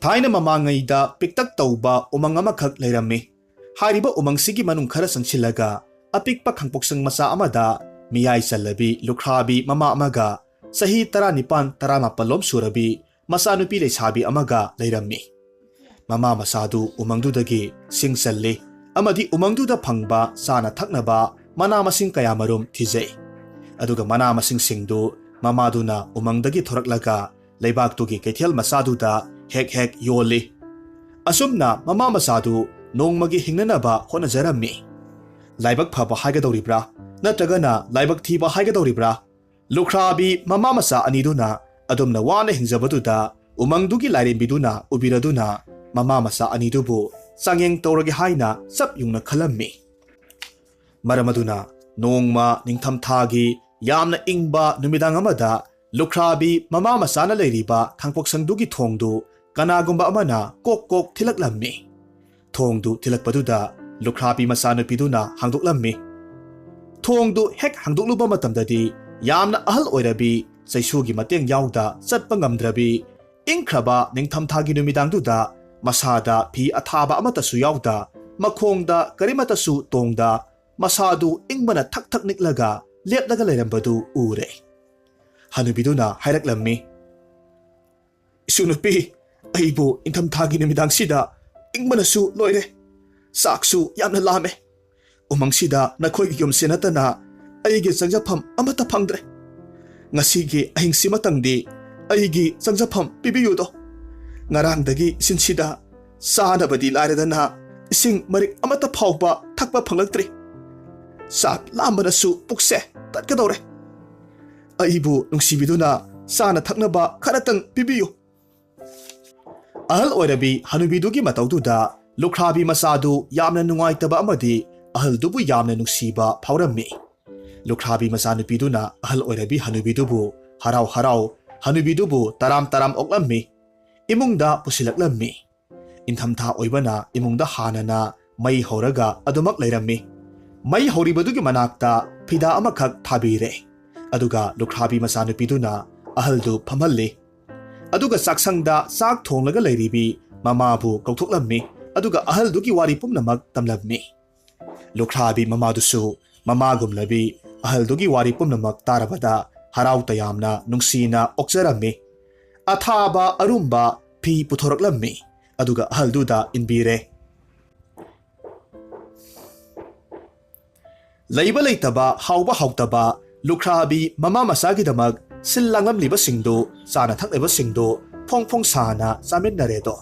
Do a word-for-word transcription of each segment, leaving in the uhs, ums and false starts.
ꯊꯥꯏꯅ ꯃꯃꯥꯡꯉꯩꯗ ꯄꯤꯛꯇꯛ ꯇꯧꯕ ꯎꯃꯪ ꯑꯃꯈꯛ ꯂꯩꯔꯝꯃꯤ꯫ ꯍꯥꯏꯔꯤꯕ ꯎꯃꯪꯁꯤꯒꯤ ꯃꯅꯨꯡ ꯈꯔ ꯆꯪꯁꯤꯜꯂꯒ ꯑꯄꯤꯛꯄ ꯈꯥꯡꯄꯣꯛꯁꯪ ꯃꯆꯥ ꯑꯃꯗ ꯃꯤꯌꯥꯏ ꯆꯜꯂꯕꯤ ꯂꯨꯈ꯭ꯔꯥꯕꯤ ꯃꯃꯥ ꯑꯃꯒ ꯆꯍꯤ ꯇꯔꯥꯅꯤꯄꯥꯟ ꯇꯔꯥꯃꯥꯄꯜ ꯂꯣꯝ ꯁꯨꯔꯕꯤ ꯃꯆꯥꯅꯨꯄꯤ ꯂꯩꯁꯥꯕꯤ ꯑꯃꯒ ꯂꯩꯔꯝꯃꯤ꯫ ꯃꯃꯥ ꯃꯆꯥꯗꯨ ꯎꯃꯪꯗꯨꯗꯒꯤ ꯁꯤꯡ ꯆꯜꯂꯤ ꯑꯃꯗꯤ ꯎꯃꯪꯗꯨꯗ ꯐꯪꯕ ꯆꯥꯅ ꯊꯛꯅꯕ ꯃꯅꯥ ꯃꯁꯤꯡ ꯀꯌꯥꯃꯔꯨꯝ ꯊꯤꯖꯩ꯫ ꯑꯗꯨꯒ ꯃꯅꯥ ꯃꯁꯤꯡꯁꯤꯡꯗꯨ ꯃꯃꯥꯗꯨꯅ ꯎꯃꯪꯗꯒꯤ ꯊꯣꯔꯛꯂꯒ ꯂꯩꯕꯥꯛꯇꯨꯒꯤ ꯀꯩꯊꯦꯜ ꯃꯆꯥꯗꯨꯗ ꯍꯦꯛ ꯍꯦꯛ ꯌꯣꯜꯂꯤ꯫ ꯑꯁꯨꯝꯅ ꯃꯃꯥ ꯃꯆꯥꯗꯨ ꯅꯣꯡꯃꯒꯤ ꯍꯤꯡꯅꯅꯕ ꯍꯣꯠꯅꯖꯔꯝꯃꯤ꯫ ꯂꯥꯏꯕꯛ ꯐꯕ ꯍꯥꯏꯒꯗꯧꯔꯤꯕ꯭ꯔꯥ, ꯅꯠꯇ꯭ꯔꯒꯅ ꯂꯥꯏꯕꯛ ꯊꯤꯕ ꯍꯥꯏꯒꯗꯧꯔꯤꯕ꯭ꯔꯥ, ꯂꯨꯈ꯭ꯔꯥꯕꯤ ꯃꯃꯥ ꯃꯆꯥ ꯑꯅꯤꯗꯨꯅ ꯑꯗꯨꯝꯅ ꯋꯥꯅ ꯍꯤꯡꯖꯕꯗꯨꯗ ꯎꯃꯪꯗꯨꯒꯤ ꯂꯥꯏꯔꯦꯝꯕꯤꯗꯨꯅ ꯎꯕꯤꯔꯗꯨꯅ ꯃꯃꯥ ꯃꯆꯥ ꯑꯅꯤꯗꯨꯕꯨ ꯆꯥꯡꯌꯦꯡ ꯇꯧꯔꯒꯦ ꯍꯥꯏꯅ ꯆꯞ ꯌꯨꯡꯅ ꯈꯜꯂꯝꯃꯤ꯫ ꯃꯔꯝ ꯑꯗꯨꯅ ꯅꯣꯡꯃ ꯅꯤꯡꯊꯝꯊꯥꯒꯤ ꯌꯥꯝꯅ ꯏꯪꯕ ꯅꯨꯃꯤꯗꯥꯡ ꯑꯃꯗ ꯂꯨꯈ꯭ꯔꯥꯕꯤ ꯃꯃꯥ ꯃꯆꯥꯅ ꯂꯩꯔꯤꯕ ꯈꯥꯡꯄꯣꯛꯁꯪꯗꯨꯒꯤ ꯊꯣꯡꯗꯨ ꯀꯅꯥꯒꯨꯝꯕ ꯑꯃꯅ ꯀꯣꯛ ꯀꯣꯛ ꯊꯤꯜꯂꯛꯂꯝꯃꯤ꯫ ꯊꯣꯡꯗꯨ ꯊꯤꯜꯂꯛꯄꯗꯨꯗ ꯂꯨꯈ꯭ꯔꯥꯕꯤ ꯃꯆꯥꯅꯨꯄꯤꯗꯨꯅ ꯍꯥꯡꯗꯣꯛꯂꯝꯃꯤ꯫ ꯊꯣꯡꯗꯨ ꯍꯦꯛ ꯍꯥꯡꯗꯣꯛꯂꯨꯕ ꯃꯇꯝꯗꯗꯤ ꯌꯥꯝꯅ ꯑꯍꯜ ꯑꯣꯏꯔꯕꯤ, ꯆꯩꯁꯨꯒꯤ ꯃꯇꯦꯡ ꯌꯥꯎꯗ ꯆꯠꯄ ꯉꯝꯗ꯭ꯔꯕꯤ, ꯏꯪꯈ꯭ꯔꯕ ꯅꯤꯡꯊꯝꯊꯥꯒꯤ ꯅꯨꯃꯤꯗꯥꯡꯗꯨꯗ ꯃꯁꯥꯗ ꯐꯤ ꯑꯊꯥꯕ ꯑꯃꯠꯇꯁꯨ ꯌꯥꯎꯗ, ꯃꯈꯣꯡꯗ ꯀꯔꯤꯃꯠꯇꯁꯨ ꯇꯣꯡꯗ, ꯃꯁꯥꯗꯨ ꯏꯪꯕꯅ ꯊꯛ ꯊꯛ ꯅꯤꯛꯂꯒ ꯂꯦꯞꯂꯒ ꯂꯩꯔꯝꯕꯗꯨ ꯎꯔꯦ꯫ ꯍꯅꯨꯕꯤꯗꯨꯅ ꯍꯥꯏꯔꯛꯂꯝꯃꯤ, "ꯏꯁꯨ ꯅꯨꯄꯤ, ꯑꯩꯕꯨ ꯏꯪꯊꯝꯊꯥꯒꯤ ꯅꯨꯃꯤꯗꯥꯡꯁꯤꯗ ꯏꯪꯕꯅꯁꯨ ꯂꯣꯏꯔꯦ꯫ ꯆꯥꯛꯁꯨ ꯌꯥꯝꯅ ꯂꯥꯝꯃꯦ꯫ ꯎꯃꯪꯁꯤꯗ ꯅꯈꯣꯏꯒꯤ ꯌꯨꯝꯁꯦ ꯅꯠꯇꯅ ꯑꯩꯒꯤ ꯆꯪꯖꯐꯝ ꯑꯃꯠꯇ ꯐꯪꯗ꯭ꯔꯦ꯫ ꯉꯁꯤꯒꯤ ꯑꯍꯤꯡꯁꯤꯃꯇꯪꯗꯤ ꯑꯩꯒꯤ ꯆꯪꯖꯐꯝ ꯄꯤꯕꯤꯌꯨꯗꯣ꯫ ꯉꯔꯥꯡꯗꯒꯤ ꯏꯁꯤꯡꯁꯤꯗ ꯆꯥꯅꯕꯗꯤ ꯂꯥꯏꯔꯗꯅ ꯏꯁꯤꯡ ꯃꯔꯤꯛ ꯑꯃꯠꯇ ꯐꯥꯎꯕ ꯊꯛꯄ ꯐꯪꯂꯛꯇ꯭ꯔꯤ꯫ ꯆꯥꯛ ꯂꯥꯝꯕꯅꯁꯨ ꯄꯨꯛꯁꯦ ꯇꯠꯀꯗꯧꯔꯦ꯫ ꯑꯩꯕꯨ ꯅꯨꯡꯁꯤꯕꯤꯗꯨꯅ ꯆꯥꯅ ꯊꯛꯅꯕ ꯈꯔꯇꯪ ꯄꯤꯕꯤꯌꯨ꯫" ꯑꯍꯜ ꯑꯣꯏꯔꯕꯤ ꯍꯅꯨꯕꯤꯗꯨꯒꯤ ꯃꯇꯧꯗꯨꯗ ꯂꯨꯈ꯭ꯔꯥꯕꯤ ꯃꯆꯥꯗꯨ ꯌꯥꯝꯅ ꯅꯨꯡꯉꯥꯏꯇꯕ ꯑꯃꯗꯤ ꯑꯍꯜꯗꯨꯕꯨ ꯌꯥꯝꯅ ꯅꯨꯡꯁꯤꯕ ꯐꯥꯎꯔꯝꯃꯤ꯫ ꯂꯨꯈ꯭ꯔꯥꯕꯤ ꯃꯆꯥꯅꯨꯄꯤꯗꯨꯅ ꯑꯍꯜ ꯑꯣꯏꯔꯕꯤ ꯍꯅꯨꯕꯤꯗꯨꯕꯨ ꯍꯔꯥꯎ ꯍꯔꯥꯎ ꯍꯅꯨꯕꯤꯗꯨꯕꯨ ꯇꯔꯥꯝ ꯇꯔꯥꯝ ꯑꯣꯛꯂꯝꯃꯤ꯫ ꯏꯃꯨꯡꯗ ꯄꯨꯁꯤꯜꯂꯛꯂꯝꯃꯤ꯫ ꯏꯪꯊꯝꯊꯥ ꯑꯣꯏꯕꯅ ꯏꯃꯨꯡꯗ ꯍꯥꯟꯅꯅ ꯃꯩ ꯍꯧꯔꯒ ꯑꯗꯨꯃꯛ ꯂꯩꯔꯝꯃꯤ꯫ ꯃꯩ ꯍꯧꯔꯤꯕꯗꯨꯒꯤ ꯃꯅꯥꯛꯇ ꯐꯤꯗꯥ ꯑꯃꯈꯛ ꯊꯥꯕꯤꯔꯦ꯫ ꯑꯗꯨꯒ ꯂꯨꯈ꯭ꯔꯥꯕꯤ ꯃꯆꯥꯅꯨꯄꯤꯗꯨꯅ ꯑꯍꯜꯗꯨ ꯐꯝꯍꯜꯂꯤ꯫ ꯑꯗꯨꯒ ꯆꯥꯛꯁꯪꯗ ꯆꯥꯛ ꯊꯣꯡꯂꯒ ꯂꯩꯔꯤꯕꯤ ꯃꯃꯥꯕꯨ ꯀꯧꯊꯣꯛꯂꯝꯃꯤ꯫ ꯑꯗꯨꯒ ꯑꯍꯜꯗꯨꯒꯤ ꯋꯥꯔꯤ ꯄꯨꯝꯅꯃꯛ ꯇꯝꯂꯝꯃꯤ꯫ ꯂꯨꯈ꯭ꯔꯥꯕꯤ ꯃꯃꯥꯗꯨꯁꯨ ꯃꯃꯥꯒꯨꯝꯂꯕꯤ ꯑꯍꯜꯗꯨꯒꯤ ꯋꯥꯔꯤ ꯄꯨꯝꯅꯃꯛ ꯇꯥꯔꯕꯗ ꯍꯔꯥꯎ ꯇꯌꯥꯝꯅ ꯅꯨꯡꯁꯤꯅ ꯑꯣꯛꯆꯔꯝꯃꯤ꯫ ꯑꯊꯥꯕ ꯑꯔꯨꯝꯕ ꯐꯤ ꯄꯨꯊꯣꯔꯛꯂꯝꯃꯤ꯫ ꯑꯗꯨꯒ ꯑꯍꯜꯗꯨꯗ ꯏꯟꯕꯤꯔꯦ꯫ ꯂꯩꯕ ꯂꯩꯇꯕ, ꯍꯥꯎꯕ ꯍꯥꯎꯇꯕ, ꯂꯨꯈ꯭ꯔꯥꯕꯤ ꯃꯃꯥ ꯃꯆꯥꯒꯤꯗꯃꯛ ꯁꯤꯜ ꯂꯥꯡꯂꯝꯂꯤꯕꯁꯤꯡꯗꯨ, ꯆꯥꯅ ꯊꯛꯂꯤꯕꯁꯤꯡꯗꯨ ꯐꯣꯡ ꯐꯣꯡ ꯁꯥꯅ ꯆꯥꯃꯤꯟꯅꯔꯦꯗꯣ꯫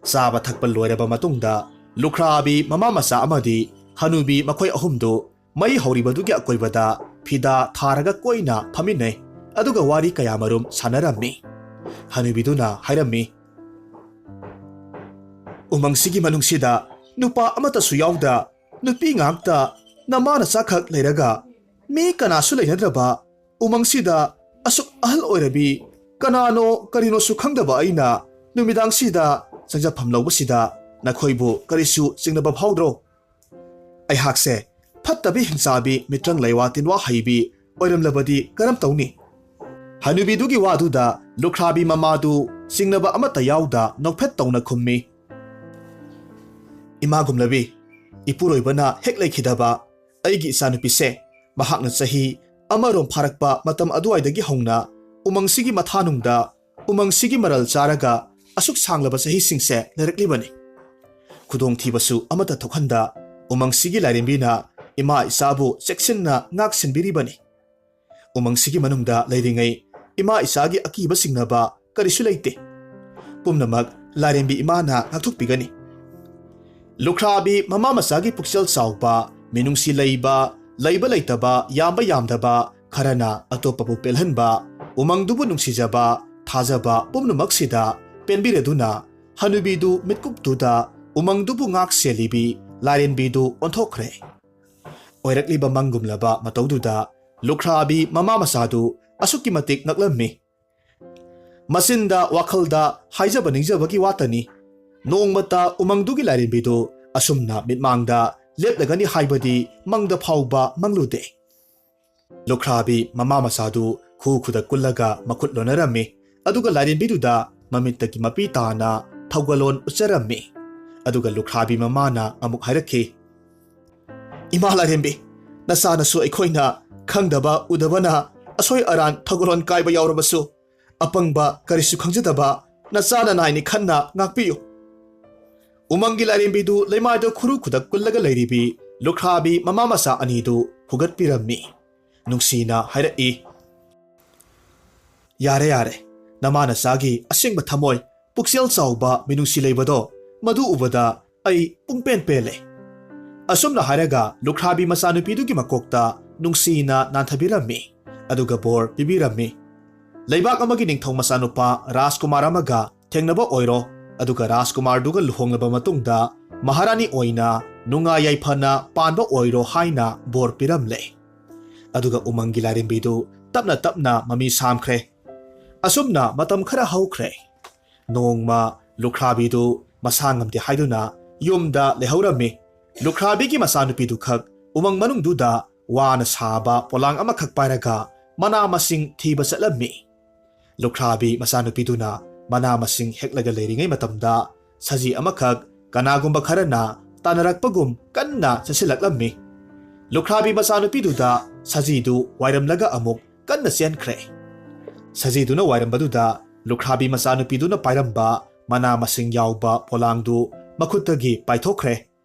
ꯆꯥꯕ ꯊꯛꯄ ꯂꯣꯏꯔꯕ ꯃꯇꯨꯡꯗ ꯂꯨꯈ꯭ꯔꯥꯕꯤ ꯃꯃꯥ ꯃꯆꯥ ꯑꯃꯗꯤ ꯍꯅꯨꯕꯤ ꯃꯈꯣꯏ ꯑꯍꯨꯝꯗꯨ ꯃꯩ ꯍꯧꯔꯤꯕꯗꯨꯒꯤ ꯑꯀꯣꯏꯕꯗ ꯐꯤꯗꯥ ꯊꯥꯔꯒ ꯀꯣꯏꯅ ꯐꯝꯃꯤꯟꯅꯩ꯫ ꯑꯗꯨꯒ ꯋꯥꯔꯤ ꯀꯌꯥꯃꯔꯨꯝ ꯁꯥꯟꯅꯔꯝꯃꯤ꯫ ꯍꯅꯨꯕꯤꯗꯨꯅ ꯍꯥꯏꯔꯝꯃꯤ, "ꯎꯃꯪꯁꯤꯒꯤ ꯃꯅꯨꯡꯁꯤꯗ ꯅꯨꯄꯥ ꯑꯃꯠꯇꯁꯨ ꯌꯥꯎꯗ, ꯅꯨꯄꯤ ꯉꯥꯛꯇ, ꯅꯃꯥ ꯅꯆꯥꯈꯛ ꯂꯩꯔꯒ, ꯃꯤ ꯀꯅꯥꯁꯨ ꯂꯩꯅꯗ꯭ꯔꯕ ꯎꯃꯪꯁꯤꯗ ꯑꯁꯨꯛ ꯑꯍꯜ ꯑꯣꯏꯔꯕꯤ ꯀꯅꯥꯅꯣ ꯀꯔꯤꯅꯣꯁꯨ ꯈꯪꯗꯕ ꯑꯩꯅ ꯅꯨꯃꯤꯗꯥꯡꯁꯤꯗ ꯆꯪꯖꯐꯝ ꯂꯧꯕꯁꯤꯗ ꯅꯈꯣꯏꯕꯨ ꯀꯔꯤꯁꯨ ꯆꯤꯡꯅꯕ ꯐꯥꯎꯗ꯭ꯔꯣ? ꯑꯩꯍꯥꯛꯁꯦ ꯐꯠꯇꯕꯤ ꯍꯤꯡꯆꯥꯕꯤ ꯃꯤꯇ꯭ꯔꯪ ꯂꯩꯋꯥ ꯇꯤꯟꯋꯥ ꯍꯩꯕꯤ ꯑꯣꯏꯔꯝꯂꯕꯗꯤ ꯀꯔꯝ ꯇꯧꯅꯤ?" ꯍꯅꯨꯕꯤꯗꯨꯒꯤ ꯋꯥꯗꯨꯗ ꯂꯨꯈ꯭ꯔꯥꯕꯤ ꯃꯃꯥꯗꯨ ꯆꯤꯡꯅꯕ ꯑꯃꯠꯇ ꯌꯥꯎꯗ ꯅꯣꯛꯐꯦꯠ ꯇꯧꯅ ꯈꯨꯝꯃꯤ, "ꯏꯃꯥꯒꯨꯝꯂꯕꯤ, ꯏꯄꯨꯔꯣꯏꯕꯅ ꯍꯦꯛ ꯂꯩꯈꯤꯗꯕ ꯑꯩꯒꯤ ꯏꯆꯥꯅꯨꯄꯤꯁꯦ, ꯃꯍꯥꯛꯅ ꯆꯍꯤ ꯑꯃꯔꯣꯝ ꯐꯥꯔꯛꯄ ꯃꯇꯝ ꯑꯗꯨꯋꯥꯏꯗꯒꯤ ꯍꯧꯅ ꯎꯃꯪꯁꯤꯒꯤ ꯃꯊꯥꯅꯨꯡꯗ, ꯎꯃꯪꯁꯤꯒꯤ ꯃꯔꯜ ꯆꯥꯔꯒ ꯑꯁꯨꯛ ꯁꯥꯡꯂꯕ ꯆꯍꯤꯁꯤꯡꯁꯦ ꯂꯩꯔꯛꯂꯤꯕꯅꯤ꯫ ꯈꯨꯗꯣꯡꯊꯤꯕꯁꯨ ꯑꯃꯠꯇ ꯊꯣꯛꯍꯟꯗ ꯎꯃꯪꯁꯤꯒꯤ ꯂꯥꯏꯔꯦꯝꯕꯤꯅ ꯏꯃꯥ ꯏꯆꯥꯕꯨ ꯆꯦꯛꯁꯤꯟꯅ ꯉꯥꯛ ꯁꯦꯟꯕꯤꯔꯤꯕꯅꯤ꯫ ꯎꯃꯪꯁꯤꯒꯤ ꯃꯅꯨꯡꯗ ꯂꯩꯔꯤꯉꯩ ꯏꯃꯥ ꯏꯆꯥꯒꯤ ꯑꯀꯤꯕ ꯆꯤꯡꯅꯕ ꯀꯔꯤꯁꯨ ꯂꯩꯇꯦ꯫ ꯄꯨꯝꯅꯃꯛ ꯂꯥꯏꯔꯦꯝꯕꯤ ꯏꯃꯥꯅ ꯉꯥꯛꯊꯣꯛꯄꯤꯒꯅꯤ꯫ ꯂꯨꯈ꯭ꯔꯥꯕꯤ ꯃꯃꯥ ꯃꯆꯥꯒꯤ ꯄꯨꯛꯆꯦꯜ ꯆꯥꯎꯕ, ꯃꯤꯅꯨꯡꯁꯤ ꯂꯩꯕ, ꯂꯩꯕ ꯂꯩꯇꯕ, ꯌꯥꯝꯕ ꯌꯥꯝꯗꯕ, ꯈꯔꯅ ꯑꯇꯣꯞꯄꯕꯨ ꯄꯦꯜꯍꯟꯕ, ꯎꯃꯪꯗꯨꯕꯨ ꯅꯨꯡꯁꯤꯖꯕ, ꯊꯥꯖꯕ ꯄꯨꯝꯅꯃꯛꯁꯤꯗ ꯄꯦꯟꯕꯤꯔꯗꯨꯅ ꯍꯅꯨꯕꯤꯗꯨ ꯃꯤꯠꯀꯨꯞꯇꯨꯗ ꯎꯃꯪꯗꯨꯕꯨ ꯉꯥꯛ ꯁꯦꯜꯂꯤꯕꯤ ꯂꯥꯏꯔꯦꯝꯕꯤꯗꯨ ꯑꯣꯟꯊꯣꯛꯈ꯭ꯔꯦ꯫ ꯑꯣꯏꯔꯛꯂꯤꯕ ꯃꯪꯒꯨꯝꯂꯕ ꯃꯇꯧꯗꯨꯗ ꯂꯨꯈ꯭ꯔꯥꯕꯤ ꯃꯃꯥ ꯃꯆꯥꯗꯨ ꯑꯁꯨꯛꯀꯤ ꯃꯇꯤꯛ ꯉꯛꯂꯝꯃꯤ꯫ ꯃꯆꯤꯟꯗ ꯋꯥꯈꯜꯗ ꯍꯥꯏꯖꯕ ꯅꯤꯡꯖꯕꯒꯤ ꯋꯥꯇꯅꯤ꯫ ꯅꯣꯡꯃꯇ ꯎꯃꯪꯗꯨꯒꯤ ꯂꯥꯏꯔꯦꯝꯕꯤꯗꯨ ꯑꯁꯨꯝꯅ ꯃꯤꯠꯃꯥꯡꯗ ꯂꯦꯞꯂꯒꯅꯤ ꯍꯥꯏꯕꯗꯤ ꯃꯪꯗ ꯐꯥꯎꯕ ꯃꯪꯂꯨꯗꯦ꯫ ꯂꯨꯈ꯭ꯔꯥꯕꯤ ꯃꯃꯥ ꯃꯆꯥꯗꯨ ꯈꯨ ꯈꯨꯗ ꯀꯨꯜꯂꯒ ꯃꯈꯨꯠ ꯂꯣꯟꯅꯔꯝꯃꯤ꯫ ꯑꯗꯨꯒ ꯂꯥꯏꯔꯦꯝꯕꯤꯗꯨꯗ ꯃꯃꯤꯠꯇꯒꯤ ꯃꯄꯤ ꯇꯥꯅ ꯊꯧꯒꯜꯂꯣꯟ ꯎꯠꯆꯔꯝꯃꯤ꯫ ꯑꯗꯨꯒ ꯂꯨꯈ꯭ꯔꯥꯕꯤ ꯃꯃꯥꯅ ꯑꯃꯨꯛ ꯍꯥꯏꯔꯛꯈꯤ, "ꯏꯃꯥ ꯂꯥꯏꯔꯦꯝꯕꯤ, ꯅꯆꯥꯅꯁꯨ ꯑꯩꯈꯣꯏꯅ ꯈꯪꯗꯕ ꯎꯗꯕꯅ ꯑꯁꯣꯏ ꯑꯔꯥꯟ ꯊꯧꯒꯜꯂꯣꯟ ꯀꯥꯏꯕ ꯌꯥꯎꯔꯕꯁꯨ, ꯑꯄꯪꯕ ꯀꯔꯤꯁꯨ ꯈꯪꯖꯗꯕ ꯅꯆꯥ ꯅꯅꯥꯏꯅꯤ ꯈꯟꯅ ꯉꯥꯛꯄꯤꯌꯨ꯫" ꯎꯃꯪꯒꯤ ꯂꯥꯏꯔꯦꯝꯕꯤꯗꯨ ꯂꯩꯃꯥꯏꯗ ꯈꯨꯔꯨ ꯈꯨꯗꯛ ꯀꯨꯜꯂꯒ ꯂꯩꯔꯤꯕꯤ ꯂꯨꯈ꯭ꯔꯥꯕꯤ ꯃꯃꯥ ꯃꯆꯥ ꯑꯅꯤꯗꯨ ꯍꯨꯒꯠꯄꯤꯔꯝꯃꯤ꯫ ꯅꯨꯡꯁꯤꯅ ꯍꯥꯏꯔꯛꯏ, "ꯌꯥꯔꯦ, ꯌꯥꯔꯦ, ꯅꯃꯥ ꯅꯆꯥꯒꯤ ꯑꯁꯦꯡꯕ ꯊꯃꯣꯏ, ꯄꯨꯛꯆꯦꯜ ꯆꯥꯎꯕ ꯃꯤꯅꯨꯡꯁꯤ ꯂꯩꯕꯗꯣ, ꯃꯗꯨ ꯎꯕꯗ ꯑꯩ ꯄꯨꯡꯄꯦꯟ ꯄꯦꯜꯂꯦ꯫" ꯑꯁꯨꯝꯅ ꯍꯥꯏꯔꯒ ꯂꯨꯈ꯭ꯔꯥꯕꯤ ꯃꯆꯥꯅꯨꯄꯤꯗꯨꯒꯤ ꯃꯀꯣꯛꯇ ꯅꯨꯡꯁꯤꯅ ꯅꯥꯟꯊꯕꯤꯔꯝꯃꯤ꯫ ꯑꯗꯨꯒ ꯕꯣꯔ ꯄꯤꯕꯤꯔꯝꯃꯤ꯫ ꯂꯩꯕꯥꯛ ꯑꯃꯒꯤ ꯅꯤꯡꯊꯧ ꯃꯆꯥꯅꯨꯄꯥ ꯔꯥꯖꯀꯨꯃꯥꯔ ꯑꯃꯒ ꯊꯦꯡꯅꯕ ꯑꯣꯏꯔꯣ, ꯑꯗꯨꯒ ꯔꯥꯖꯀꯨꯃꯥꯔꯗꯨꯒ ꯂꯨꯍꯣꯡꯂꯕ ꯃꯇꯨꯡꯗ ꯃꯍꯥꯔꯥꯅꯤ ꯑꯣꯏꯅ ꯅꯨꯡꯉꯥꯏ ꯌꯥꯏꯐꯅ ꯄꯥꯟꯕ ꯑꯣꯏꯔꯣ ꯍꯥꯏꯅ ꯕꯣꯔ ꯄꯤꯔꯝꯂꯦ꯫ ꯑꯗꯨꯒ ꯎꯃꯪꯒꯤ ꯂꯥꯏꯔꯦꯝꯕꯤꯗꯨ ꯇꯞꯅ ꯇꯞꯅ ꯃꯃꯤ ꯁꯥꯝꯈ꯭ꯔꯦ꯫ ꯑꯁꯨꯝꯅ ꯃꯇꯝ ꯈꯔ ꯍꯧꯈ꯭ꯔꯦ꯫ ꯅꯣꯡꯃ ꯂꯨꯈ꯭ꯔꯥꯕꯤꯗꯨ ꯃꯁꯥ ꯉꯝꯗꯦ ꯍꯥꯏꯗꯨꯅ ꯌꯨꯝꯗ ꯂꯩꯍꯧꯔꯝꯃꯤ꯫ ꯂꯨꯈ꯭ꯔꯥꯕꯤꯒꯤ ꯃꯆꯥꯅꯨꯄꯤꯗꯨ ꯈꯛ ꯎꯃꯪ ꯃꯅꯨꯡꯗꯨꯗ ꯋꯥꯅ ꯁꯥꯕ ꯄꯣꯂꯥꯡ ꯑꯃꯈꯛ ꯄꯥꯏꯔꯒ ꯃꯅꯥ ꯃꯁꯤꯡ ꯊꯤꯕ ꯆꯠꯂꯝꯃꯤ꯫ ꯂꯨꯈ꯭ꯔꯥꯕꯤ ꯃꯆꯥꯅꯨꯄꯤꯗꯨꯅ ꯃꯅꯥ ꯃꯁꯤꯡ ꯍꯦꯛꯂꯒ ꯂꯩꯔꯤꯉꯩ ꯃꯇꯝꯗ ꯁꯖꯤ ꯑꯃꯈꯛ ꯀꯅꯥꯒꯨꯝꯕ ꯈꯔꯅ ꯇꯥꯟꯅꯔꯛꯄꯒꯨꯝ ꯀꯟꯅ ꯆꯦꯟꯁꯤꯜꯂꯛꯂꯝꯃꯤ꯫ ꯂꯨꯈ꯭ꯔꯥꯕꯤ ꯃꯆꯥꯅꯨꯄꯤꯗꯨꯗ ꯁꯖꯤꯗꯨ ꯋꯥꯏꯔꯝꯂꯒ ꯑꯃꯨꯛ ꯀꯟꯅ ꯆꯦꯟꯈ꯭ꯔꯦ꯫ ꯁꯖꯤꯗꯨꯅ ꯋꯥꯏꯔꯝꯕꯗꯨꯗ ꯂꯨꯈ꯭ꯔꯥꯕꯤ ꯃꯆꯥꯅꯨꯄꯤꯗꯨꯅ ꯄꯥꯏꯔꯝꯕ ꯃꯅꯥ ꯃꯁꯤꯡ ꯌꯥꯎꯕ ꯄꯣꯂꯥꯡꯗꯨ ꯃꯈꯨꯠꯇꯒꯤ ꯄꯥꯏꯊꯣꯛꯈ꯭ꯔꯦ꯫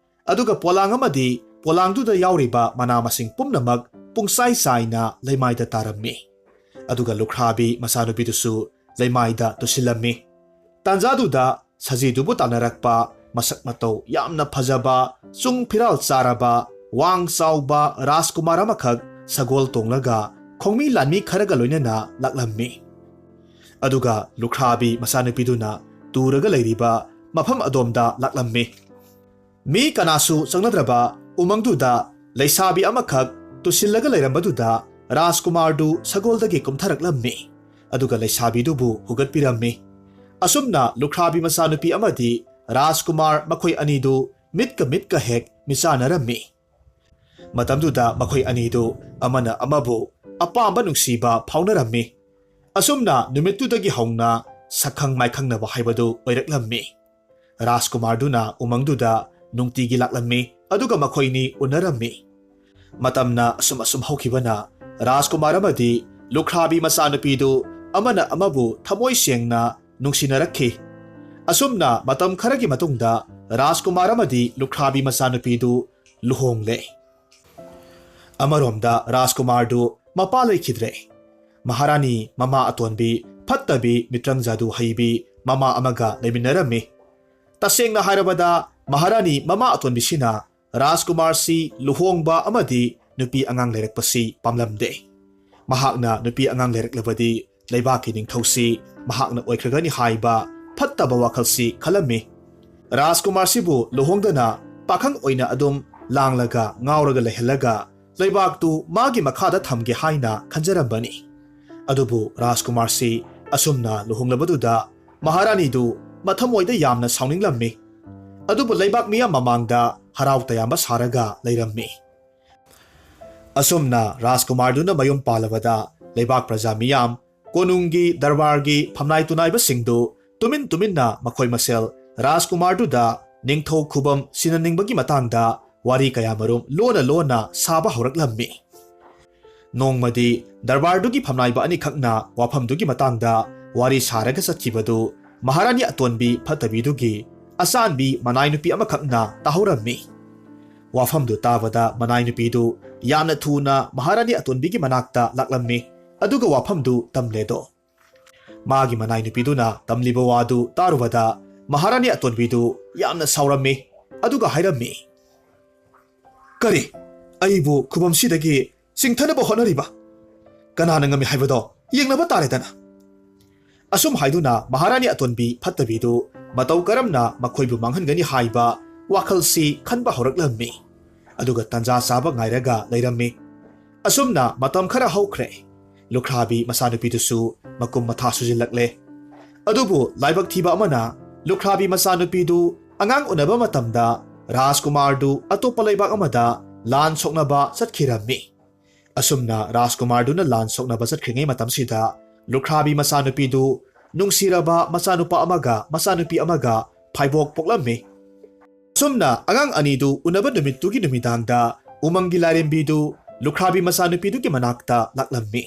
ꯑꯗꯨꯒ ꯄꯣꯂꯥꯡ ꯑꯃꯗꯤ ꯄꯣꯂꯥꯡꯗꯨꯗ ꯌꯥꯎꯔꯤꯕ ꯃꯅꯥ ꯃꯁꯤꯡ ꯄꯨꯝꯅꯃꯛ ꯄꯨꯡꯆꯥꯏ ꯆꯥꯏꯅ ꯂꯩꯃꯥꯏꯗ ꯇꯥꯔꯝꯃꯤ꯫ ꯑꯗꯨꯒ ꯂꯨꯈ꯭ꯔꯥꯕꯤ ꯃꯆꯥꯅꯨꯄꯤꯗꯨꯁꯨ ꯂꯩꯃꯥꯏꯗ ꯇꯨꯁꯤꯜꯂꯝꯃꯤ꯫ ꯇꯥꯟꯖꯥꯗꯨꯗ ꯁꯖꯤꯗꯨꯕꯨ ꯇꯥꯟꯅꯔꯛꯄ ꯃꯁꯛ ꯃꯇꯧ ꯌꯥꯝꯅ ꯐꯖꯕ, ꯆꯨꯡ ꯐꯤꯔꯥꯜ ꯆꯥꯔꯕ, ꯋꯥꯡ ꯆꯥꯎꯕ ꯔꯥꯖꯀꯨꯃꯥꯔ ꯑꯃꯈꯛ ꯁꯒꯣꯜ ꯇꯣꯡꯂꯒ ꯈꯣꯡꯃꯤ ꯂꯥꯟꯃꯤ ꯈꯔꯒ ꯂꯣꯏꯅꯅ ꯂꯥꯛꯂꯝꯃꯤ꯫ ꯑꯗꯨꯒ ꯂꯨꯈ꯭ꯔꯥꯕꯤ ꯃꯆꯥꯅꯨꯄꯤꯗꯨꯅ ꯇꯨꯔꯒ ꯂꯩꯔꯤꯕ ꯃꯐꯝ ꯑꯗꯣꯝꯗ ꯂꯥꯛꯂꯝꯃꯤ꯫ ꯃꯤ ꯀꯅꯥꯁꯨ ꯆꯪꯅꯗ꯭ꯔꯕ ꯎꯃꯪꯗꯨꯗ ꯂꯩꯁꯥꯕꯤ ꯑꯃꯈꯛ ꯇꯨꯁꯤꯜꯂꯒ ꯂꯩꯔꯝꯕꯗꯨꯗ ꯔꯥꯖꯀꯨꯃꯥꯔꯗꯨ ꯁꯒꯣꯜꯗꯒꯤ ꯀꯨꯝꯊꯔꯛꯂꯝꯃꯤ꯫ ꯑꯗꯨꯒ ꯂꯩꯁꯥꯕꯤꯗꯨꯕꯨ ꯍꯨꯒꯠꯄꯤꯔꯝꯃꯤ꯫ ꯑꯁꯨꯝꯅ ꯂꯨꯈ꯭ꯔꯥꯕꯤ ꯃꯆꯥꯅꯨꯄꯤ ꯑꯃꯗꯤ ꯔꯥꯖꯀꯨꯃꯥꯔ ꯃꯈꯣꯏ ꯑꯅꯤꯗꯨ ꯃꯤꯠꯀ ꯃꯤꯠꯀ ꯍꯦꯛ ꯃꯤꯆꯥꯟꯅꯔꯝꯃꯤ꯫ ꯃꯇꯝꯗꯨꯗ ꯃꯈꯣꯏ ꯑꯅꯤꯗꯨ ꯑꯃꯅ ꯑꯃꯕꯨ ꯑꯄꯥꯝꯕ ꯅꯨꯡꯁꯤꯕ ꯐꯥꯎꯅꯔꯝꯃꯤ꯫ ꯑꯁꯨꯝꯅ ꯅꯨꯃꯤꯠꯇꯨꯗꯒꯤ ꯍꯧꯅ ꯁꯛꯈꯪ ꯃꯥꯏꯈꯪꯅꯕ ꯍꯥꯏꯕꯗꯨ ꯑꯣꯏꯔꯛꯂꯝꯃꯤ꯫ ꯔꯥꯖꯀꯨꯃꯥꯔꯗꯨꯅ ꯎꯃꯪꯗꯨꯗ ꯅꯨꯡꯇꯤꯒꯤ ꯂꯥꯛꯂꯝꯃꯤ, ꯑꯗꯨꯒ ꯃꯈꯣꯏꯅꯤ ꯎꯅꯔꯝꯃꯤ꯫ ꯃꯇꯝꯅ ꯑꯁꯨꯝ ꯑꯁꯨꯝ ꯍꯧꯈꯤꯕꯅ ꯔꯥꯖꯀꯨꯃꯥꯔ ꯑꯃꯗꯤ ꯂꯨꯈ꯭ꯔꯥꯕꯤ ꯃꯆꯥꯅꯨꯄꯤꯗꯨ ꯑꯃꯅ ꯑꯃꯕꯨ ꯊꯃꯣꯏ ꯁꯦꯡꯅ ꯅꯨꯡꯁꯤꯅꯔꯛꯈꯤ꯫ ꯑꯁꯨꯝꯅ ꯃꯇꯝ ꯈꯔꯒꯤ ꯃꯇꯨꯡꯗ ꯔꯥꯖꯀꯨꯃꯥꯔ ꯑꯃꯗꯤ ꯂꯨꯈ꯭ꯔꯥꯕꯤ ꯃꯆꯥꯅꯨꯄꯤꯗꯨ ꯂꯨꯍꯣꯡꯂꯦ꯫ ꯑꯃꯔꯣꯝꯗ ꯔꯥꯖꯀꯨꯃꯥꯔꯗꯨ ꯃꯄꯥ ꯂꯩꯈꯤꯗ꯭ꯔꯦ꯫ ꯃꯍꯥꯔꯥꯅꯤ ꯃꯃꯥ ꯑꯇꯣꯟꯕꯤ ꯐꯠꯇꯕꯤ ꯃꯤꯇ꯭ꯔꯪ ꯖꯥꯗꯨ ꯍꯩꯕꯤ ꯃꯃꯥ ꯑꯃꯒ ꯂꯩꯃꯤꯟꯅꯔꯝꯃꯤ꯫ ꯇꯁꯦꯡꯅ ꯍꯥꯏꯔꯕꯗ ꯃꯍꯥꯔꯥꯅꯤ ꯃꯃꯥ ꯑꯇꯣꯟꯕꯤꯁꯤꯅ ꯔꯥꯖꯀꯨꯃꯥꯔꯁꯤ ꯂꯨꯍꯣꯡꯕ ꯑꯃꯗꯤ ꯅꯨꯄꯤ ꯑꯉꯥꯡ ꯂꯩꯔꯛꯄꯁꯤ ꯄꯥꯝꯂꯝꯗꯦ꯫ ꯃꯍꯥꯛꯅ ꯅꯨꯄꯤ ꯑꯉꯥꯡ ꯂꯩꯔꯛꯂꯕꯗꯤ ꯂꯩꯕꯥꯛꯀꯤ ꯅꯤꯡꯊꯧꯁꯤ ꯃꯍꯥꯛꯅ ꯑꯣꯏꯈ꯭ꯔꯒꯅꯤ ꯍꯥꯏꯕ ꯐꯠꯇꯕ ꯋꯥꯈꯜꯁꯤ ꯈꯜꯂꯝꯃꯤ꯫ ꯔꯥꯖꯀꯨꯃꯥꯔꯁꯤꯕꯨ ꯂꯨꯍꯣꯡꯗꯅ ꯄꯥꯈꯪ ꯑꯣꯏꯅ ꯑꯗꯨꯝ ꯂꯥꯡꯂꯒ ꯉꯥꯎꯔꯒ ꯂꯩꯍꯜꯂꯒ ꯂꯩꯕꯥꯛꯇꯨ ꯃꯥꯒꯤ ꯃꯈꯥꯗ ꯊꯝꯒꯦ ꯍꯥꯏꯅ ꯈꯟꯖꯔꯝꯕꯅꯤ꯫ ꯑꯗꯨꯕꯨ ꯔꯥꯖꯀꯨꯃꯥꯔꯁꯤ ꯑꯁꯨꯝꯅ ꯂꯨꯍꯣꯡꯂꯕꯗꯨꯗ ꯃꯍꯥꯔꯥꯅꯤꯗꯨ ꯃꯊꯃꯣꯏꯗ ꯌꯥꯝꯅ ꯁꯥꯎꯅꯤꯡꯂꯝꯃꯤ꯫ ꯑꯗꯨꯕꯨ ꯂꯩꯕꯥꯛ ꯃꯤꯌꯥꯝ ꯃꯃꯥꯡꯗ ꯍꯔꯥꯎ ꯇꯌꯥꯝꯕ ꯁꯥꯔꯒ ꯂꯩꯔꯝꯃꯤ꯫ ꯑꯁꯨꯝꯅ ꯔꯥꯖꯀꯨꯃꯥꯔꯗꯨꯅ ꯃꯌꯨꯝ ꯄꯥꯜꯂꯕꯗ ꯂꯩꯕꯥꯛ ꯄ꯭ꯔꯖꯥ ꯃꯤꯌꯥꯝ, ꯀꯣꯅꯨꯡꯒꯤ ꯗꯔꯕꯥꯔꯒꯤ ꯐꯝꯅꯥꯏ ꯇꯨꯅꯥꯏꯕꯁꯤꯡꯗꯨ ꯇꯨꯃꯤꯟ ꯇꯨꯃꯤꯟꯅ ꯃꯈꯣꯏ ꯃꯁꯦꯜ ꯔꯥꯖꯀꯨꯃꯥꯔꯗꯨꯗ ꯅꯤꯡꯊꯧ ꯈꯨꯕꯝ ꯁꯤꯟꯅꯅꯤꯡꯕꯒꯤ ꯃꯇꯥꯡꯗ ꯋꯥꯔꯤ ꯀꯌꯥꯃꯔꯨꯝ ꯂꯣꯟꯅ ꯂꯣꯟꯅ ꯁꯥꯕ ꯍꯧꯔꯛꯂꯝꯃꯤ꯫ ꯅꯣꯡꯃꯗꯤ ꯗꯔꯕꯥꯔꯗꯨꯒꯤ ꯐꯝꯅꯥꯏꯕ ꯑꯅꯤꯈꯛꯅ ꯋꯥꯐꯝꯗꯨꯒꯤ ꯃꯇꯥꯡꯗ ꯋꯥꯔꯤ ꯁꯥꯔꯒ ꯆꯠꯈꯤꯕꯗꯨ ꯃꯍꯥꯔꯥꯅꯤ ꯑꯇꯣꯟꯕꯤ ꯐꯠꯇꯕꯤꯗꯨꯒꯤ ꯑꯆꯥꯟꯕꯤ ꯃꯅꯥꯏ ꯅꯨꯄꯤ ꯑꯃꯈꯛꯅ ꯇꯥꯍꯧꯔꯝꯃꯤ꯫ ꯋꯥꯐꯝꯗꯨ ꯇꯥꯕꯗ ꯃꯅꯥꯏ ꯅꯨꯄꯤꯗꯨ ꯌꯥꯝꯅ ꯊꯨꯅ ꯃꯍꯥꯔꯥꯅꯤ ꯑꯇꯣꯟꯕꯤꯒꯤ ꯃꯅꯥꯛꯇ ꯂꯥꯛꯂꯝꯃꯤ, ꯑꯗꯨꯒ ꯋꯥꯐꯝꯗꯨ ꯇꯝꯂꯦꯗꯣ꯫ ꯃꯥꯒꯤ ꯃꯅꯥꯏ ꯅꯨꯄꯤꯗꯨꯅ ꯇꯝꯂꯤꯕ ꯋꯥꯗꯨ ꯇꯥꯔꯨꯕꯗ ꯃꯍꯥꯔꯥꯅꯤ ꯑꯇꯣꯟꯕꯤꯗꯨ ꯌꯥꯝꯅ ꯁꯥꯎꯔꯝꯃꯤ, ꯑꯗꯨꯒ ꯍꯥꯏꯔꯝꯃꯤ, "ꯀꯔꯤ? ꯑꯩꯕꯨ ꯈꯨꯕꯝꯁꯤꯗꯒꯤ ꯆꯤꯡꯊꯅꯕ ꯍꯣꯠꯅꯔꯤꯕ? ꯀꯅꯥꯅ ꯉꯝꯃꯤ ꯍꯥꯏꯕꯗꯣ ꯌꯦꯡꯅꯕ ꯇꯥꯔꯦꯗꯅ"꯫ ꯑꯁꯨꯝ ꯍꯥꯏꯗꯨꯅ ꯃꯍꯥꯔꯥꯅꯤ ꯑꯇꯣꯟꯕꯤ ꯐꯠꯇꯕꯤꯗꯨ ꯃꯇꯧ ꯀꯔꯝꯅ ꯃꯈꯣꯏꯕꯨ ꯃꯥꯡꯍꯟꯒꯅꯤ ꯍꯥꯏꯕ ꯋꯥꯈꯜꯁꯤ ꯈꯟꯕ ꯍꯧꯔꯛꯂꯝꯃꯤ꯫ ꯑꯗꯨꯒ ꯇꯟꯖꯥ ꯆꯥꯕ ꯉꯥꯏꯔꯒ ꯂꯩꯔꯝꯃꯤ꯫ ꯑꯁꯨꯝꯅ ꯃꯇꯝ ꯈꯔ ꯍꯧꯈ꯭ꯔꯦ꯫ ꯂꯨꯈ꯭ꯔꯥꯕꯤ ꯃꯆꯥꯅꯨꯄꯤꯗꯨꯁꯨ ꯃꯀꯨꯝ ꯃꯊꯥ ꯁꯨꯖꯤꯜꯂꯛꯂꯦ꯫ ꯑꯗꯨꯕꯨ ꯂꯥꯏꯕꯛ ꯊꯤꯕ ꯑꯃꯅ ꯂꯨꯈ꯭ꯔꯥꯕꯤ ꯃꯆꯥꯅꯨꯄꯤꯗꯨ ꯑꯉꯥꯡ ꯎꯅꯕ ꯃꯇꯝꯗ ꯔꯥꯖꯀꯨꯃꯥꯔꯗꯨ ꯑꯇꯣꯞꯄ ꯂꯩꯕꯥꯛ ꯑꯃꯗ ꯂꯥꯟ ꯁꯣꯛꯅꯕ ꯆꯠꯈꯤꯔꯝꯃꯤ꯫ ꯑꯁꯨꯝꯅ ꯔꯥꯖꯀꯨꯃꯥꯔꯗꯨꯅ ꯂꯥꯟ ꯁꯣꯛꯅꯕ ꯆꯠꯈ꯭ꯔꯤꯉꯩ ꯃꯇꯝꯁꯤꯗ ꯂꯨꯈ꯭ꯔꯥꯕꯤ ꯃꯆꯥꯅꯨꯄꯤꯗꯨ ꯅꯨꯡꯁꯤꯔꯕ ꯃꯆꯥꯅꯨꯄꯥ ꯑꯃꯒ ꯃꯆꯥꯅꯨꯄꯤ ꯑꯃꯒ ꯐꯥꯏꯕꯣꯛ ꯄꯣꯛꯂꯝꯃꯤ꯫ ꯑꯁꯨꯝꯅ ꯑꯉꯥꯡ ꯑꯅꯤꯗꯨ ꯎꯅꯕ ꯅꯨꯃꯤꯠꯇꯨꯒꯤ ꯅꯨꯃꯤꯗꯥꯡꯗ ꯎꯃꯪꯒꯤ ꯂꯥꯏꯔꯦꯝꯕꯤꯗꯨ ꯂꯨꯈ꯭ꯔꯥꯕꯤ ꯃꯆꯥꯅꯨꯄꯤꯗꯨꯒꯤ ꯃꯅꯥꯛꯇ ꯂꯥꯛꯂꯝꯃꯤ꯫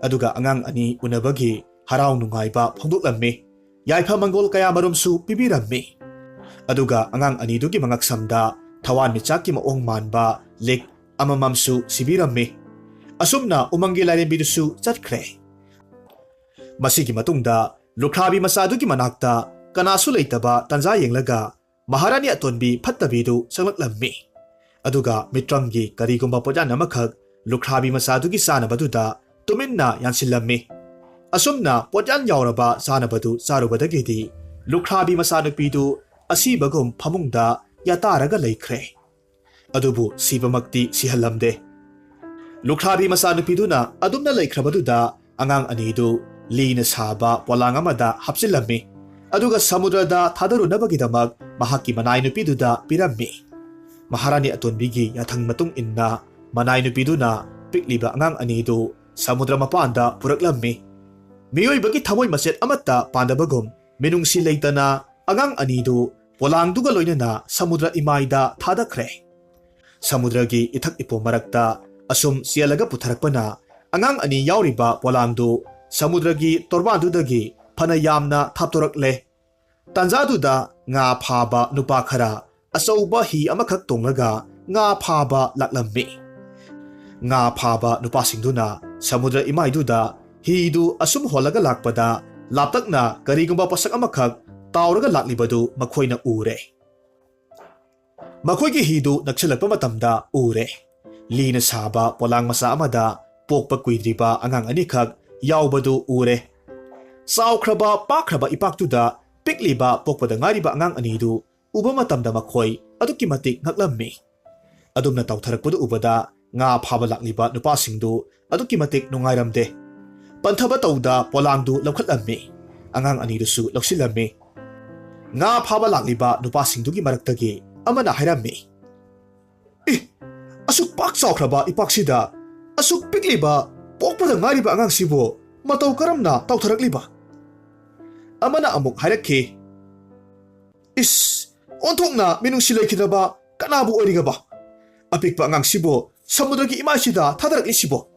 ꯑꯗꯨꯒ ꯑꯉꯥꯡ ꯑꯅꯤ ꯎꯅꯕꯒꯤ ꯍꯔꯥꯎ ꯅꯨꯡꯉꯥꯏꯕ ꯐꯣꯡꯗꯣꯛꯂꯝꯃꯤ꯫ ꯌꯥꯏꯐ ꯃꯪꯒꯣꯜ ꯀꯌꯥ ꯃꯔꯨꯝꯁꯨ ꯄꯤꯕꯤꯔꯝꯃꯤ꯫ ꯑꯗꯨꯒ ꯑꯉꯥꯡ ꯑꯅꯤꯗꯨꯒꯤ ꯃꯉꯛꯁꯝꯗ ꯊꯋꯥꯟꯃꯤꯆꯥꯛꯀꯤ ꯃꯑꯣꯡ ꯃꯥꯟꯕ ꯂꯤꯛ ꯑꯃꯃꯝꯁꯨ ꯁꯤꯕꯤꯔꯝꯃꯤ꯫ ꯑꯁꯨꯝꯅ ꯎꯃꯪꯒꯤ ꯂꯥꯏꯔꯦꯝꯕꯤꯗꯨꯁꯨ ꯆꯠꯈ꯭ꯔꯦ꯫ ꯃꯁꯤꯒꯤ ꯃꯇꯨꯡꯗ ꯂꯨꯈ꯭ꯔꯥꯕꯤ ꯃꯆꯥꯗꯨꯒꯤ ꯃꯅꯥꯛꯇ ꯀꯅꯥꯁꯨ ꯂꯩꯇꯕ ꯇꯥꯟꯖꯥ ꯌꯦꯡꯂꯒ ꯃꯍꯥꯔꯥꯅꯤ ꯑꯇꯣꯟꯕꯤ ꯐꯠꯇꯕꯤꯗꯨ ꯆꯪꯂꯛꯂꯝꯃꯤ꯫ ꯑꯗꯨꯒ ꯃꯤꯇ꯭ꯔꯪꯒꯤ ꯀꯔꯤꯒꯨꯝꯕ ꯄꯣꯠꯌꯥꯟ ꯑꯃꯈꯛ ꯂꯨꯈ꯭ꯔꯥꯕꯤ ꯃꯆꯥꯗꯨꯒꯤ ꯆꯥꯅꯕꯗꯨꯗ ꯇꯨꯃꯤꯟꯅ ꯌꯥꯟꯁꯤꯜꯂꯝꯃꯤ꯫ ꯑꯁꯨꯝꯅ ꯄꯣꯠꯌꯥꯟ ꯌꯥꯎꯔꯕ ꯆꯥꯅꯕꯗꯨ ꯆꯥꯔꯨꯕꯗꯒꯤꯗꯤ ꯂꯨꯈ꯭ꯔꯥꯕꯤ ꯃꯆꯥꯅꯨꯄꯤꯗꯨ ꯑꯁꯤꯕꯒꯨꯝ ꯐꯃꯨꯡꯗ ꯌꯥꯇꯥꯔꯒ ꯂꯩꯈ꯭ꯔꯦ꯫ ꯑꯗꯨꯕꯨ ꯁꯤꯕꯃꯛꯇꯤ ꯁꯤꯍꯜꯂꯝꯗꯦ꯫ ꯂꯨꯈ꯭ꯔꯥꯕꯤ ꯃꯆꯥꯅꯨꯄꯤꯗꯨꯅ ꯑꯗꯨꯝꯅ ꯂꯩꯈ꯭ꯔꯕꯗꯨꯗ ꯑꯉꯥꯡ ꯑꯅꯤꯗꯨ ꯂꯤꯅ ꯁꯥꯕ ꯄꯣꯂꯥꯡ ꯑꯃꯗ ꯍꯥꯞꯆꯤꯜꯂꯝꯃꯤ꯫ ꯑꯗꯨꯒ ꯁꯃꯨꯗ꯭ꯔꯗ ꯊꯥꯗꯔꯨꯅꯕꯒꯤꯗꯃꯛ ꯃꯍꯥꯛꯀꯤ ꯃꯅꯥꯏ ꯅꯨꯄꯤꯗꯨꯗ ꯄꯤꯔꯝꯃꯤ꯫ ꯃꯍꯥꯔꯥꯅꯤ ꯑꯇꯣꯟꯕꯤꯒꯤ ꯌꯥꯊꯪ ꯃꯇꯨꯡ ꯏꯟꯅ ꯃꯅꯥꯏ ꯅꯨꯄꯤꯗꯨꯅ ꯄꯤꯛꯂꯤꯕ ꯑꯉꯥꯡ ꯑꯅꯤꯗꯨ ꯁꯃꯨꯗ꯭ꯔ ꯃꯄꯥꯟꯗ ꯄꯨꯔꯛꯂꯝꯃꯤ꯫ ꯃꯤꯑꯣꯏꯕꯒꯤ ꯊꯃꯣꯏ ꯃꯆꯦꯠ ꯑꯃꯠꯇ ꯄꯥꯟꯗꯕꯒꯨꯝ ꯃꯤꯅꯨꯡꯁꯤ ꯂꯩꯇꯅ ꯑꯉꯥꯡ ꯑꯅꯤꯗꯨ ꯄꯣꯂꯥꯡꯗꯨꯒ ꯂꯣꯏꯅꯅ ꯁꯃꯨꯗ꯭ꯔ ꯏꯃꯥꯏꯗ ꯊꯥꯗꯈ꯭ꯔꯦ꯫ ꯁꯃꯨꯗ꯭ꯔꯒꯤ ꯏꯊꯛ ꯏꯄꯣꯝ ꯃꯔꯛꯇ ꯑꯁꯨꯝ ꯆꯦꯜꯂꯒ ꯄꯨꯊꯔꯛꯄꯅ ꯑꯉꯥꯡ ꯑꯅꯤ ꯌꯥꯎꯔꯤꯕ ꯄꯣꯂꯥꯡꯗꯨ ꯁꯃꯨꯗ꯭ꯔꯒꯤ ꯇꯣꯔꯕꯥꯟꯗꯨꯗꯒꯤ ꯐꯅ ꯌꯥꯝꯅ ꯊꯥꯞꯇꯣꯔꯛꯂꯦ꯫ ꯇꯥꯟꯖꯥꯗꯨꯗ ꯉꯥ ꯐꯥꯕ ꯅꯨꯄꯥ ꯈꯔ ꯑꯆꯧꯕ ꯍꯤ ꯑꯃꯈꯛ ꯇꯣꯡꯂꯒ ꯉꯥ ꯐꯥꯕ ꯂꯥꯛꯂꯝꯃꯤ꯫ ꯉꯥ ꯐꯥꯕ ꯅꯨꯄꯥꯁꯤꯡꯗꯨꯅ ꯁꯃꯨꯗ꯭ꯔ ꯏꯃꯥꯏꯗꯨꯗ ꯍꯤꯗꯨ ꯑꯁꯨꯝ ꯍꯣꯜꯂꯒ ꯂꯥꯛꯄꯗ ꯂꯥꯞꯇꯛꯅ ꯀꯔꯤꯒꯨꯝꯕ ꯄꯣꯠꯁꯛ ꯑꯃꯈꯛ ꯇꯥꯎꯔꯒ ꯂꯥꯛꯂꯤꯕꯗꯨ ꯃꯈꯣꯏꯅ ꯎꯔꯦ꯫ ꯃꯈꯣꯏꯒꯤ ꯍꯤꯗꯨ ꯅꯛꯁꯤꯜꯂꯛꯄ ꯃꯇꯝꯗ ꯎꯔꯦ꯫ ꯂꯤꯅ ꯁꯥꯕ ꯄꯣꯂꯥꯡ ꯃꯆꯥ ꯑꯃꯗ ꯄꯣꯛꯄ ꯀꯨꯏꯗ꯭ꯔꯤꯕ ꯑꯉꯥꯡ ꯑꯅꯤꯈꯛ ꯌꯥꯎꯕꯗꯨ ꯎꯔꯦ꯫ ꯆꯥꯎꯈ꯭ꯔꯕ ꯄꯥꯛꯈ꯭ꯔꯕ ꯏꯄꯥꯛꯇꯨꯗ ꯄꯤꯛꯂꯤꯕ ꯄꯣꯛꯄꯗ ꯉꯥꯏꯔꯤꯕ ꯑꯉꯥꯡ ꯑꯅꯤꯗꯨ ꯎꯕ ꯃꯇꯝꯗ ꯃꯈꯣꯏ ꯑꯗꯨꯛꯀꯤ ꯃꯇꯤꯛ ꯉꯛꯂꯝꯃꯤ꯫ ꯑꯗꯨꯝꯅ ꯇꯥꯎꯊꯔꯛꯄꯗꯨ ꯎꯕꯗ ꯉꯥ ꯐꯥꯕ ꯂꯥꯛꯂꯤꯕ ꯅꯨꯄꯥꯁꯤꯡꯗꯨ ꯑꯗꯨꯛꯀꯤ ꯃꯇꯤꯛ ꯅꯨꯡꯉꯥꯏꯔꯝꯗꯦ꯫ ꯄꯟꯊꯕ ꯇꯧꯗ ꯄꯣꯂꯥꯡꯗꯨ ꯂꯧꯈꯠꯂꯝꯃꯤ꯫ ꯑꯉꯥꯡ ꯑꯅꯤꯗꯨꯁꯨ ꯂꯧꯁꯤꯜꯂꯝꯃꯤ꯫ ꯉꯥ ꯐꯥꯕ ꯂꯥꯛꯂꯤꯕ ꯅꯨꯄꯥꯁꯤꯡꯗꯨꯒꯤ ꯃꯔꯛꯇꯒꯤ ꯑꯃꯅ ꯍꯥꯏꯔꯝꯃꯤ, "ꯏ, ꯑꯁꯨꯛ ꯄꯥꯛ ꯆꯥꯎꯈ꯭ꯔꯕ ꯏꯄꯥꯛꯁꯤꯗ ꯑꯁꯨꯛ ꯄꯤꯛꯂꯤꯕ ꯄꯣꯛꯄꯗ ꯉꯥꯏꯔꯤꯕ ꯑꯉꯥꯡꯁꯤꯕꯨ ꯃꯇꯧ ꯀꯔꯝꯅ ꯇꯧꯊꯔꯛꯂꯤꯕ? ꯑꯃꯅ ꯑꯃꯨꯛ ꯍꯥꯏꯔꯛꯈꯤ, "ꯏꯁ, ꯑꯣꯟꯊꯣꯛꯅ ꯃꯤꯅꯨꯡꯁꯤ ꯂꯩꯈꯤꯗ꯭ꯔꯕ ꯀꯅꯥꯕꯨ ꯑꯣꯏꯔꯤꯒꯕ? ꯑꯄꯤꯛꯄ ꯑꯉꯥꯡꯁꯤꯕꯨ ꯁꯃꯨꯗ꯭ꯔꯒꯤ ꯏꯃꯥꯏꯁꯤꯗ ꯊꯥꯗꯔꯛꯂꯤꯁꯤꯕꯣ?"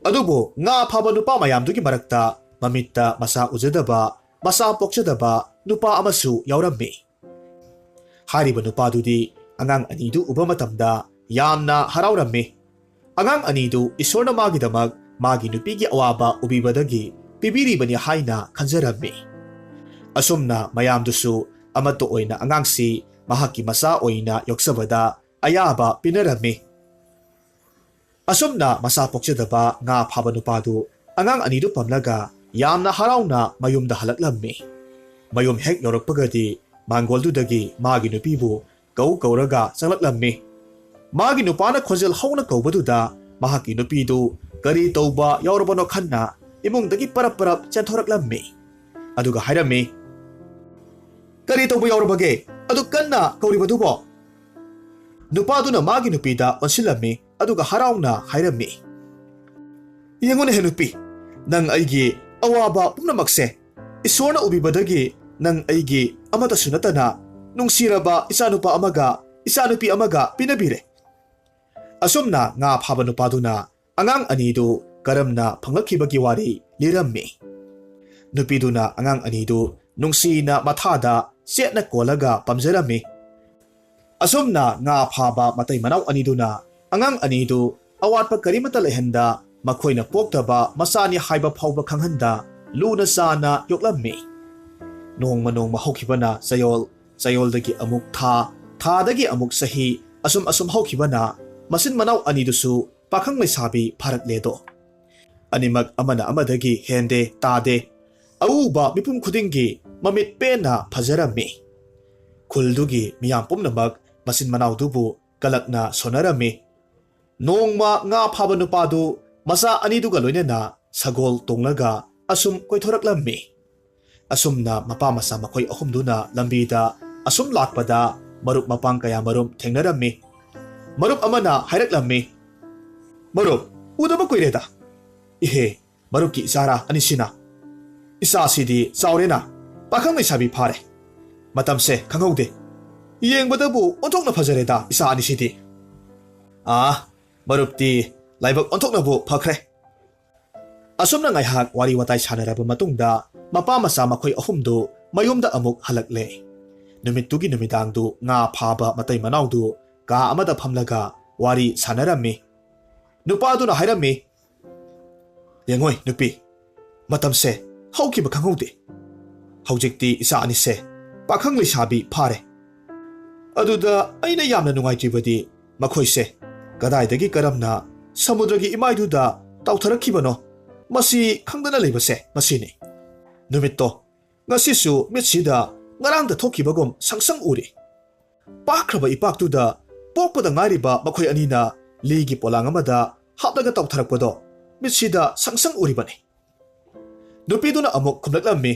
ꯑꯗꯨꯕꯨ ꯉꯥ ꯐꯥꯕ ꯅꯨꯄꯥ ꯃꯌꯥꯝꯗꯨꯒꯤ ꯃꯔꯛꯇ ꯃꯃꯤꯠꯇ ꯃꯁꯥ ꯎꯖꯗꯕ, ꯃꯁꯥ ꯄꯣꯛꯆꯗꯕ ꯅꯨꯄꯥ ꯑꯃꯁꯨ ꯌꯥꯎꯔꯝꯃꯤ꯫ ꯍꯥꯏꯔꯤꯕ ꯅꯨꯄꯥꯗꯨꯗꯤ ꯑꯉꯥꯡ ꯑꯅꯤꯗꯨ ꯎꯕ ꯃꯇꯝꯗ ꯌꯥꯝꯅ ꯍꯔꯥꯎꯔꯝꯃꯤ꯫ ꯑꯉꯥꯡ ꯑꯅꯤꯗꯨ ꯏꯁꯣꯔꯅ ꯃꯥꯒꯤꯗꯃꯛ ꯃꯥꯒꯤ ꯅꯨꯄꯤꯒꯤ ꯑꯋꯥꯕ ꯎꯕꯤꯕꯗꯒꯤ ꯄꯤꯕꯤꯔꯤꯕꯅꯤ ꯍꯥꯏꯅ ꯈꯟꯖꯔꯝꯃꯤ꯫ ꯑꯁꯨꯝꯅ ꯃꯌꯥꯝꯗꯨꯁꯨ ꯑꯃꯠꯇ ꯑꯣꯏꯅ ꯑꯉꯥꯡꯁꯤ ꯃꯍꯥꯛꯀꯤ ꯃꯆꯥ ꯑꯣꯏꯅ ꯌꯣꯛꯆꯕꯗ ꯑꯌꯥꯕ ꯄꯤꯅꯔꯝꯃꯤ꯫ ꯑꯁꯨꯝꯅ ꯃꯁꯥ ꯄꯣꯛꯆꯗꯕ ꯉꯥ ꯐꯥꯕ ꯅꯨꯄꯥꯗꯨ ꯑꯉꯥꯡ ꯑꯅꯤꯗꯨ ꯄꯝꯂꯒ ꯌꯥꯝꯅ ꯍꯔꯥꯎꯅ ꯃꯌꯨꯝꯗ ꯍꯜꯂꯛꯂꯝꯃꯤ꯫ ꯃꯌꯨꯝ ꯍꯦꯛ ꯌꯧꯔꯛꯄꯒꯗꯤ ꯃꯥꯡꯒꯣꯜꯗꯨꯗꯒꯤ ꯃꯥꯒꯤ ꯅꯨꯄꯤꯕꯨ ꯀꯧ ꯀꯧꯔꯒ ꯆꯪꯂꯛꯂꯝꯃꯤ꯫ ꯃꯥꯒꯤ ꯅꯨꯄꯥꯅ ꯈꯣꯟꯖꯦꯜ ꯍꯧꯅ ꯀꯧꯕꯗꯨꯗ ꯃꯍꯥꯛꯀꯤ ꯅꯨꯄꯤꯗꯨ ꯀꯔꯤ ꯇꯧꯕ ꯌꯥꯎꯔꯕꯅꯣ ꯈꯟꯅ ꯏꯃꯨꯡꯗꯒꯤ ꯄꯔꯞ ꯄꯔꯞ ꯆꯦꯟꯊꯣꯔꯛꯂꯝꯃꯤ꯫ ꯑꯗꯨꯒ ꯍꯥꯏꯔꯝꯃꯤ, "ꯀꯔꯤ ꯇꯧꯕ ꯌꯥꯎꯔꯕꯒꯦ? ꯑꯗꯨ ꯀꯟꯅ ꯀꯧꯔꯤꯕꯗꯨꯕꯣ?" ꯅꯨꯄꯥꯗꯨꯅ ꯃꯥꯒꯤ ꯅꯨꯄꯤꯗ ꯑꯣꯟꯁꯤꯜꯂꯝꯃꯤ, ꯑꯗꯨꯒ ꯍꯔꯥꯎꯅ ꯍꯥꯏꯔꯝꯃꯤ, "ꯌꯦꯡꯉꯨꯅꯦꯍꯦ ꯅꯨꯄꯤ, ꯅꯪ ꯑꯩꯒꯤ ꯑꯋꯥꯕ ꯄꯨꯝꯅꯃꯛꯁꯦ ꯏꯁꯣꯔꯅ ꯎꯕꯤꯕꯗꯒꯤ ꯅꯪ ꯑꯩꯒꯤ ꯑꯃꯠꯇꯁꯨ ꯅꯠꯇꯅ ꯅꯨꯡꯁꯤꯔꯕ ꯏꯆꯥꯅꯨꯄꯥ ꯑꯃꯒ ꯏꯆꯥꯅꯨꯄꯤ ꯑꯃꯒ ꯄꯤꯅꯕꯤꯔꯦ꯫" ꯑꯁꯨꯝꯅ ꯉꯥ ꯐꯥꯕ ꯅꯨꯄꯥꯗꯨꯅ ꯑꯉꯥꯡ ꯑꯅꯤꯗꯨ ꯀꯔꯝꯅ ꯐꯪꯂꯛꯈꯤꯕꯒꯤ ꯋꯥꯔꯤ ꯂꯤꯔꯝꯃꯤ꯫ ꯅꯨꯄꯤꯗꯨꯅ ꯑꯉꯥꯡ ꯑꯅꯤꯗꯨ ꯅꯨꯡꯁꯤꯅ ꯃꯊꯥꯗ ꯆꯦꯠꯅ ꯀꯣꯜꯂꯒ ꯄꯝꯖꯔꯝꯃꯤ꯫ ꯑꯁꯨꯝꯅ ꯉꯥ ꯐꯥꯕ ꯃꯇꯩ ꯃꯅꯥꯎ ꯑꯅꯤꯗꯨꯅ ꯑꯉꯥꯡ ꯑꯅꯤꯗꯨ ꯑꯋꯥꯠꯄ ꯀꯔꯤꯃꯠꯇ ꯂꯩꯍꯟꯗ, ꯃꯈꯣꯏꯅ ꯄꯣꯛꯇꯕ ꯃꯆꯥꯅꯤ ꯍꯥꯏꯕ ꯐꯥꯎꯕ ꯈꯪꯍꯟꯗ ꯂꯨꯅ ꯆꯥꯅ ꯌꯣꯛꯂꯝꯃꯤ꯫ ꯅꯣꯡꯃ ꯅꯣꯡꯃ ꯍꯧꯈꯤꯕꯅ ꯆꯌꯣꯜ, ꯆꯌꯣꯜꯗꯒꯤ ꯑꯃꯨꯛ ꯊꯥ, ꯊꯥꯗꯒꯤ ꯑꯃꯨꯛ ꯆꯍꯤ, ꯑꯁꯨꯝ ꯑꯁꯨꯝ ꯍꯧꯈꯤꯕꯅ ꯃꯆꯤꯟ ꯃꯅꯥꯎ ꯑꯅꯤꯗꯨꯁꯨ ꯄꯥꯈꯪ ꯂꯩꯁꯥꯕꯤ ꯐꯥꯔꯛꯂꯦꯗꯣ꯫ ꯑꯅꯤꯃꯛ ꯑꯃꯅ ꯑꯃꯗꯒꯤ ꯍꯦꯟꯗꯦ ꯇꯥꯗꯦ꯫ ꯑꯎꯕ ꯃꯤꯄꯨꯝ ꯈꯨꯗꯤꯡꯒꯤ ꯃꯃꯤꯠ ꯄꯦꯟꯅ ꯐꯖꯔꯝꯃꯤ꯫ ꯈꯨꯜꯗꯨꯒꯤ ꯃꯤꯌꯥꯝ ꯄꯨꯝꯅꯃꯛ ꯃꯆꯤꯟ ꯃꯅꯥꯎꯗꯨꯕꯨ ꯀꯂꯛꯅ ꯁꯣꯟꯅꯔꯝꯃꯤ꯫ ꯅꯣꯡꯃ ꯉꯥ ꯐꯥꯕ ꯅꯨꯄꯥꯗꯨ ꯃꯆꯥ ꯑꯅꯤꯗꯨꯒ ꯂꯣꯏꯅꯅ ꯁꯒꯣꯜ ꯇꯣꯡꯂꯒ ꯑꯁꯨꯝ ꯀꯣꯏꯊꯣꯔꯛꯂꯝꯃꯤ꯫ ꯑꯁꯨꯝꯅ ꯃꯄꯥ ꯃꯆꯥ ꯃꯈꯣꯏ ꯑꯍꯨꯝꯗꯨꯅ ꯂꯝꯕꯤꯗ ꯑꯁꯨꯝ ꯂꯥꯛꯄꯗ ꯃꯔꯨꯞ ꯃꯄꯥꯡ ꯀꯌꯥꯃꯔꯨꯝ ꯊꯦꯡꯅꯔꯝꯃꯤ꯫ ꯃꯔꯨꯞ ꯑꯃꯅ ꯍꯥꯏꯔꯛꯂꯝꯃꯤ, "ꯃꯔꯨꯞ, ꯎꯗꯕ ꯀꯨꯏꯔꯦꯗ꯫ ꯏꯍꯦ, ꯃꯔꯨꯞꯀꯤ ꯏꯆꯥꯔꯥ ꯑꯅꯤꯁꯤꯅ? ꯏꯆꯥꯁꯤꯗꯤ ꯆꯥꯎꯔꯦꯅ, ꯄꯥꯈꯪ ꯂꯩꯁꯥꯕꯤ ꯐꯥꯔꯦ꯫ ꯃꯇꯝꯁꯦ ꯈꯪꯍꯧꯗꯦ꯫ ꯌꯦꯡꯕꯗꯕꯨ ꯑꯣꯟꯊꯣꯛꯅ ꯐꯖꯔꯦꯗ ꯏꯆꯥ ꯑꯅꯤꯁꯤꯗꯤ꯫ ꯑꯥ, ꯃꯔꯨꯞꯇꯤ ꯂꯥꯏꯕꯛ ꯑꯣꯟꯊꯣꯛꯅꯕꯨ ꯐꯈ꯭ꯔꯦ꯫ ꯑꯁꯨꯝꯅ ꯉꯥꯏꯍꯥꯛ ꯋꯥꯔꯤ ꯋꯥꯇꯥꯏ ꯁꯥꯟꯅꯔꯕ ꯃꯇꯨꯡꯗ ꯃꯄꯥ ꯃꯆꯥ ꯃꯈꯣꯏ ꯑꯍꯨꯝꯗꯨ ꯃꯌꯨꯝꯗ ꯑꯃꯨꯛ ꯍꯜꯂꯛꯂꯦ꯫ ꯅꯨꯃꯤꯠꯇꯨꯒꯤ ꯅꯨꯃꯤꯗꯥꯡꯗꯨ ꯉꯥ ꯐꯥꯕ ꯃꯇꯩ ꯃꯅꯥꯎꯗꯨ ꯀꯥ ꯑꯃꯗ ꯐꯝꯂꯒ ꯋꯥꯔꯤ ꯁꯥꯟꯅꯔꯝꯃꯤ꯫ ꯅꯨꯄꯥꯗꯨꯅ ꯍꯥꯏꯔꯝꯃꯤ, "ꯌꯦꯡꯉꯣꯏ ꯅꯨꯄꯤ, ꯃꯇꯝꯁꯦ ꯍꯧꯈꯤꯕ ꯈꯪꯍꯧꯗꯦ꯫ ꯍꯧꯖꯤꯛꯇꯤ ꯏꯆꯥ ꯑꯅꯤꯁꯦ ꯄꯥꯈꯪ ꯂꯩꯁꯥꯕꯤ ꯐꯥꯔꯦ꯫ ꯑꯗꯨꯗ ꯑꯩꯅ ꯌꯥꯝꯅ ꯅꯨꯡꯉꯥꯏꯇ꯭ꯔꯤꯕꯗꯤ ꯃꯈꯣꯏꯁꯦ ꯀꯗꯥꯏꯗꯒꯤ ꯀꯔꯝꯅ ꯁꯃꯨꯗ꯭ꯔꯒꯤ ꯏꯃꯥꯏꯗꯨꯗ ꯇꯥꯎꯊꯔꯛꯈꯤꯕꯅꯣ, ꯃꯁꯤ ꯈꯪꯗꯅ ꯂꯩꯕꯁꯦ ꯃꯁꯤꯅꯤ꯫ ꯅꯨꯃꯤꯠꯇꯣ ꯉꯁꯤꯁꯨ ꯃꯤꯠꯁꯤꯗ ꯉꯔꯥꯡꯗ ꯊꯣꯛꯈꯤꯕꯒꯨꯝ ꯁꯪꯁꯪ ꯎꯔꯤ꯫ ꯄꯥꯛꯈ꯭ꯔꯕ ꯏꯄꯥꯛꯇꯨꯗ ꯄꯣꯛꯄꯗ ꯉꯥꯏꯔꯤꯕ ꯃꯈꯣꯏ ꯑꯅꯤꯅ ꯂꯤꯒꯤ ꯄꯣꯂꯥꯡ ꯑꯃꯗ ꯍꯥꯞꯂꯒ ꯇꯥꯎꯊꯔꯛꯄꯗꯣ ꯃꯤꯠꯁꯤꯗ ꯁꯪꯁꯪ ꯎꯔꯤꯕꯅꯤ꯫" ꯅꯨꯄꯤꯗꯨꯅ ꯑꯃꯨꯛ ꯈꯨꯝꯂꯛꯂꯝꯃꯤ,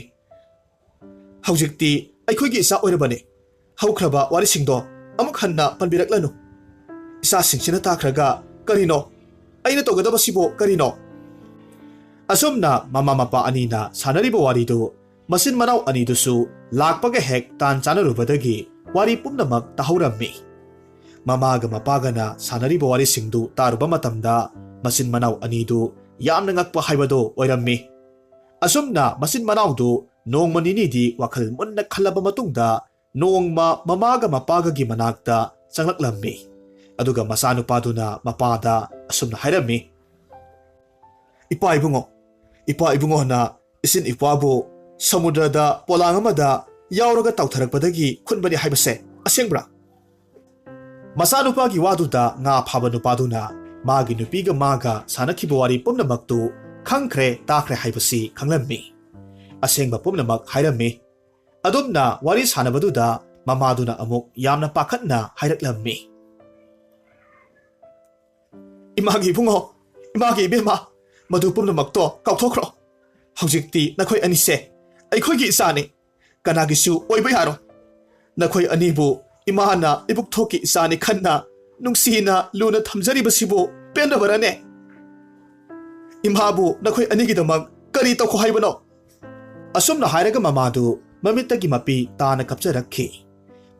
"ꯍꯧꯖꯤꯛꯇꯤ ꯑꯩꯈꯣꯏꯒꯤ ꯏꯆꯥ ꯑꯣꯏꯔꯕꯅꯤ꯫ ꯍꯧꯈ꯭ꯔꯕ ꯋꯥꯔꯤꯁꯤꯡꯗꯣ ꯑꯃꯨꯛ ꯍꯟꯅ ꯄꯟꯕꯤꯔꯛꯂꯅꯨ꯫ ꯏꯆꯥꯁꯤꯡꯁꯤꯅ ꯇꯥꯈ꯭ꯔꯒ ꯀꯔꯤꯅꯣ? ꯑꯩꯅ ꯇꯧꯒꯗꯕꯁꯤꯕꯨ ꯀꯔꯤꯅꯣ?" ꯑꯁꯨꯝꯅ ꯃꯃꯥ ꯃꯄꯥ ꯑꯅꯤꯅ ꯁꯥꯟꯅꯔꯤꯕ ꯋꯥꯔꯤꯗꯨ ꯃꯆꯤꯟ ꯃꯅꯥꯎ ꯑꯅꯤꯗꯨꯁꯨ ꯂꯥꯛꯄꯒ ꯍꯦꯛ ꯇꯥꯟ ꯆꯥꯅꯔꯨꯕꯗꯒꯤ ꯋꯥꯔꯤ ꯄꯨꯝꯅꯃꯛ ꯇꯥꯍꯧꯔꯝꯃꯤ꯫ ꯃꯃꯥꯒ ꯃꯄꯥꯒꯅ ꯁꯥꯟꯅꯔꯤꯕ ꯋꯥꯔꯤꯁꯤꯡꯗꯨ ꯇꯥꯔꯨꯕ ꯃꯇꯝꯗ ꯃꯆꯤꯟ ꯃꯅꯥꯎ ꯑꯅꯤꯗꯨ ꯌꯥꯝꯅ ꯉꯛꯄ ꯍꯥꯏꯕꯗꯨ ꯑꯣꯏꯔꯝꯃꯤ꯫ ꯑꯁꯨꯝꯅ ꯃꯆꯤꯟ ꯃꯅꯥꯎꯗꯨ ꯅꯣꯡꯃ ꯅꯤꯅꯤꯗꯤ ꯋꯥꯈꯜ ꯃꯨꯟꯅ ꯈꯜꯂꯕ ꯃꯇꯨꯡꯗ ꯅꯣꯡꯃ ꯃꯃꯥꯒ ꯃꯄꯥꯒꯒꯤ ꯃꯅꯥꯛꯇ ꯆꯪꯂꯛꯂꯝꯃꯤ꯫ ꯑꯗꯨꯒ ꯃꯆꯥꯅꯨꯄꯥꯗꯨꯅ ꯃꯄꯥꯗ ꯑꯁꯨꯝꯅ ꯍꯥꯏꯔꯝꯃꯤ, "ꯏꯄꯥ ꯏꯕꯨꯡꯉꯣ, ꯏꯄꯥ ꯏꯕꯨꯡꯉꯣꯅ ꯏꯆꯤꯟ ꯏꯄꯥꯕꯨ ꯁꯃꯨꯗ꯭ꯔꯗ ꯄꯣꯂꯥꯡ ꯑꯃꯗ ꯌꯥꯎꯔꯒ ꯇꯥꯎꯊꯔꯛꯄꯗꯒꯤ ꯈꯨꯟꯕꯅꯤ ꯍꯥꯏꯕꯁꯦ ꯑꯁꯦꯡꯕ꯭ꯔꯥ?" ꯃꯆꯥꯅꯨꯄꯥꯒꯤ ꯋꯥꯗꯨꯗ ꯉꯥ ꯐꯥꯕ ꯅꯨꯄꯥꯗꯨꯅ ꯃꯥꯒꯤ ꯅꯨꯄꯤꯒ ꯃꯥꯒ ꯁꯥꯟꯅꯈꯤꯕ ꯋꯥꯔꯤ ꯄꯨꯝꯅꯃꯛꯇꯨ ꯈꯪꯈ꯭ꯔꯦ, ꯇꯥꯈ꯭ꯔꯦ ꯍꯥꯏꯕꯁꯤ ꯈꯪꯂꯝꯃꯤ꯫ ꯑꯁꯦꯡꯕ ꯄꯨꯝꯅꯃꯛ ꯍꯥꯏꯔꯝꯃꯤ꯫ ꯑꯗꯨꯝꯅ ꯋꯥꯔꯤ ꯁꯥꯟꯅꯕꯗꯨꯗ ꯃꯃꯥꯗꯨꯅ ꯑꯃꯨꯛ ꯌꯥꯝꯅ ꯄꯥꯈꯠꯅ ꯍꯥꯏꯔꯛꯂꯝꯃꯤ, "ꯏꯃꯥꯒꯤ ꯏꯕꯨꯡꯉꯣ, ꯏꯃꯥꯒꯤ ꯏꯕꯦꯝꯃ, ꯃꯗꯨ ꯄꯨꯝꯅꯃꯛꯇꯣ ꯀꯥꯎꯊꯣꯛꯈ꯭ꯔꯣ꯫ ꯍꯧꯖꯤꯛꯇꯤ ꯅꯈꯣꯏ ꯑꯅꯤꯁꯦ ꯑꯩꯈꯣꯏꯒꯤ ꯏꯆꯥꯅꯤ꯫ ꯀꯅꯥꯒꯤꯁꯨ ꯑꯣꯏꯕ ꯌꯥꯔꯣꯏ꯫ ꯅꯈꯣꯏ ꯑꯅꯤꯕꯨ ꯏꯃꯥꯅ ꯏꯕꯨꯛꯊꯣꯛꯀꯤ ꯏꯆꯥꯅꯤ ꯈꯟꯅ ꯅꯨꯡꯁꯤꯅ ꯂꯨꯅ ꯊꯝꯖꯔꯤꯕꯁꯤꯕꯨ ꯄꯦꯟꯗꯕꯔꯅꯦ?" ꯏꯃꯥꯕꯨ ꯅꯈꯣꯏ ꯑꯅꯤꯒꯤꯗꯃꯛ ꯀꯔꯤ ꯇꯧꯈꯣ ꯍꯥꯏꯕꯅꯣ?" ꯑꯁꯨꯝꯅ ꯍꯥꯏꯔꯒ ꯃꯃꯥꯗꯨ ꯃꯃꯤꯠꯇꯒꯤ ꯃꯄꯤ ꯇꯥꯅ ꯀꯞꯆꯔꯛꯈꯤ꯫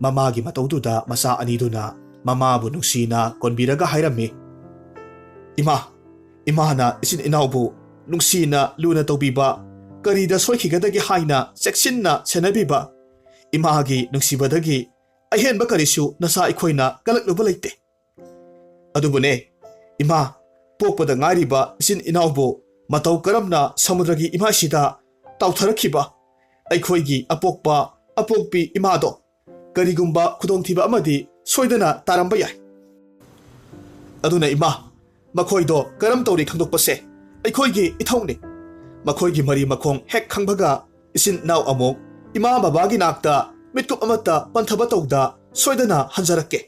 ꯃꯃꯥꯒꯤ ꯃꯇꯧꯗꯨꯗ ꯃꯆꯥ ꯑꯅꯤꯗꯨꯅ ꯃꯃꯥꯕꯨ ꯅꯨꯡꯁꯤꯅ ꯀꯣꯟꯕꯤꯔꯒ ꯍꯥꯏꯔꯝꯃꯤ, "ꯏꯃꯥ, ꯏꯃꯥꯅ ꯏꯆꯤꯟ ꯏꯅꯥꯎꯕꯨ ꯅꯨꯡꯁꯤꯅ ꯂꯨꯅ ꯇꯧꯕꯤꯕ, ꯀꯔꯤꯗ ꯁꯣꯏꯈꯤꯒꯗꯒꯦ ꯍꯥꯏꯅ ꯆꯦꯛꯁꯤꯟꯅ ꯁꯦꯟꯅꯕꯤꯕ, ꯏꯃꯥꯒꯤ ꯅꯨꯡꯁꯤꯕꯗꯒꯤ ꯑꯍꯦꯟꯕ ꯀꯔꯤꯁꯨ ꯅꯆꯥ ꯑꯩꯈꯣꯏꯅ ꯀꯜꯂꯛꯂꯨꯕ ꯂꯩꯇꯦ꯫ ꯑꯗꯨꯕꯨꯅꯦ, ꯏꯃꯥ, ꯄꯣꯛꯄꯗ ꯉꯥꯏꯔꯤꯕ ꯏꯆꯤꯟ ꯏꯅꯥꯎꯕꯨ ꯃꯇꯧ ꯀꯔꯝꯅ ꯁꯃꯨꯗ꯭ꯔꯒꯤ ꯏꯃꯥꯏꯁꯤꯗ ꯇꯥꯎꯊꯔꯛꯈꯤꯕ ꯑꯩꯈꯣꯏꯒꯤ ꯑꯄꯣꯛꯄ ꯑꯄꯣꯛꯄꯤ ꯏꯃꯥꯗꯣ ꯀꯔꯤꯒꯨꯝꯕ ꯈꯨꯗꯣꯡꯊꯤꯕ ꯑꯃꯗꯤ ꯁꯣꯏꯗꯅ ꯇꯥꯔꯝꯕ ꯌꯥꯏ꯫ ꯑꯗꯨꯅ ꯏꯃꯥ, ꯃꯈꯣꯏꯗꯣ ꯀꯔꯝ ꯇꯧꯔꯤ ꯈꯪꯗꯣꯛꯄꯁꯦ ꯑꯩꯈꯣꯏꯒꯤ ꯏꯊꯧꯅꯤ꯫ ꯃꯈꯣꯏꯒꯤ ꯃꯔꯤ ꯃꯈꯣꯡ ꯍꯦꯛ ꯈꯪꯕꯒ ꯏꯆꯤꯟ ꯏꯅꯥꯎ ꯑꯃꯨꯛ ꯏꯃꯥ ꯕꯕꯥꯒꯤ ꯅꯥꯛꯇ ꯃꯤꯠꯀꯨꯞ ꯑꯃꯠꯇ ꯄꯟꯊꯕ ꯇꯧꯗ ꯁꯣꯏꯗꯅ ꯍꯟꯖꯔꯛꯀꯦ꯫"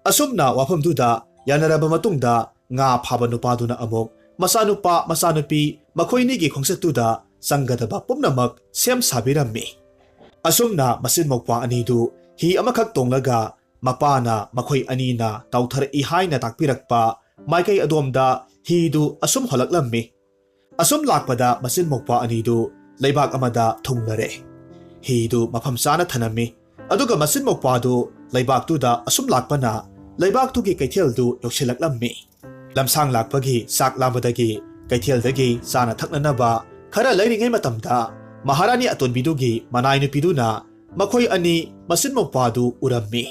ꯑꯁꯨꯝꯅ ꯋꯥꯐꯝꯗꯨꯗ ꯌꯥꯅꯔꯕ ꯃꯇꯨꯡꯗ ꯉꯥ ꯐꯥꯕ ꯅꯨꯄꯥꯗꯨꯅ ꯑꯃꯨꯛ ꯃꯆꯥꯅꯨꯄꯥ ꯃꯆꯥꯅꯨꯄꯤ ꯃꯈꯣꯏꯅꯤꯒꯤ ꯈꯣꯡꯆꯠꯇꯨꯗ ꯆꯪꯒꯗꯕ ꯄꯨꯝꯅꯃꯛ ꯁꯦꯝ ꯁꯥꯕꯤꯔꯝꯃꯤ꯫ ꯑꯁꯨꯝꯅ ꯃꯆꯤꯟ ꯃꯧꯄ꯭ꯋꯥ ꯑꯅꯤꯗꯨ ꯍꯤ ꯑꯃꯈꯛ ꯇꯣꯡꯂꯒ ꯃꯄꯥꯅ ꯃꯈꯣꯏ ꯑꯅꯤꯅ ꯇꯥꯎꯊꯔꯛꯏ ꯍꯥꯏꯅ ꯇꯥꯛꯄꯤꯔꯛꯄ ꯃꯥꯏꯀꯩ ꯑꯗꯣꯝꯗ ꯍꯤꯗꯨ ꯑꯁꯨꯝ ꯍꯣꯜꯂꯛꯂꯝꯃꯤ꯫ ꯑꯁꯨꯝ ꯂꯥꯛꯄꯗ ꯃꯆꯤꯟ ꯃꯧꯄ꯭ꯋꯥ ꯑꯅꯤꯗꯨ ꯂꯩꯕꯥꯛ ꯑꯃꯗ ꯊꯨꯡꯂꯔꯦ꯫ ꯍꯤꯗꯨ ꯃꯐꯝ ꯆꯥꯅ ꯊꯅꯝꯃꯤ꯫ ꯑꯗꯨꯒ ꯃꯆꯤꯟ ꯃꯧꯄ꯭ꯋꯥꯗꯨ ꯂꯩꯕꯥꯛꯇꯨꯗ ꯑꯁꯨꯝ ꯂꯥꯛꯄꯅ ꯂꯩꯕꯥꯛꯇꯨꯒꯤ ꯀꯩꯊꯦꯜꯗꯨ ꯌꯧꯁꯤꯜꯂꯛꯂꯝꯃꯤ꯫ ꯂꯝꯁꯥꯡ ꯂꯥꯛꯄꯒꯤ ꯆꯥꯛ ꯂꯥꯝꯕꯗꯒꯤ ꯀꯩꯊꯦꯜꯗꯒꯤ ꯆꯥꯅ ꯊꯛꯅꯅꯕ ꯈꯔ ꯂꯩꯔꯤꯉꯩ ꯃꯇꯝꯗ ꯃꯍꯥꯔꯥꯅꯤ ꯑꯇꯣꯟꯕꯤꯗꯨꯒꯤ ꯃꯅꯥꯏ ꯅꯨꯄꯤꯗꯨꯅ ꯃꯈꯣꯏ ꯑꯅꯤ ꯃꯆꯤꯟ ꯃꯧꯄ꯭ꯋꯥꯗꯨ ꯎꯔꯝꯃꯤ꯫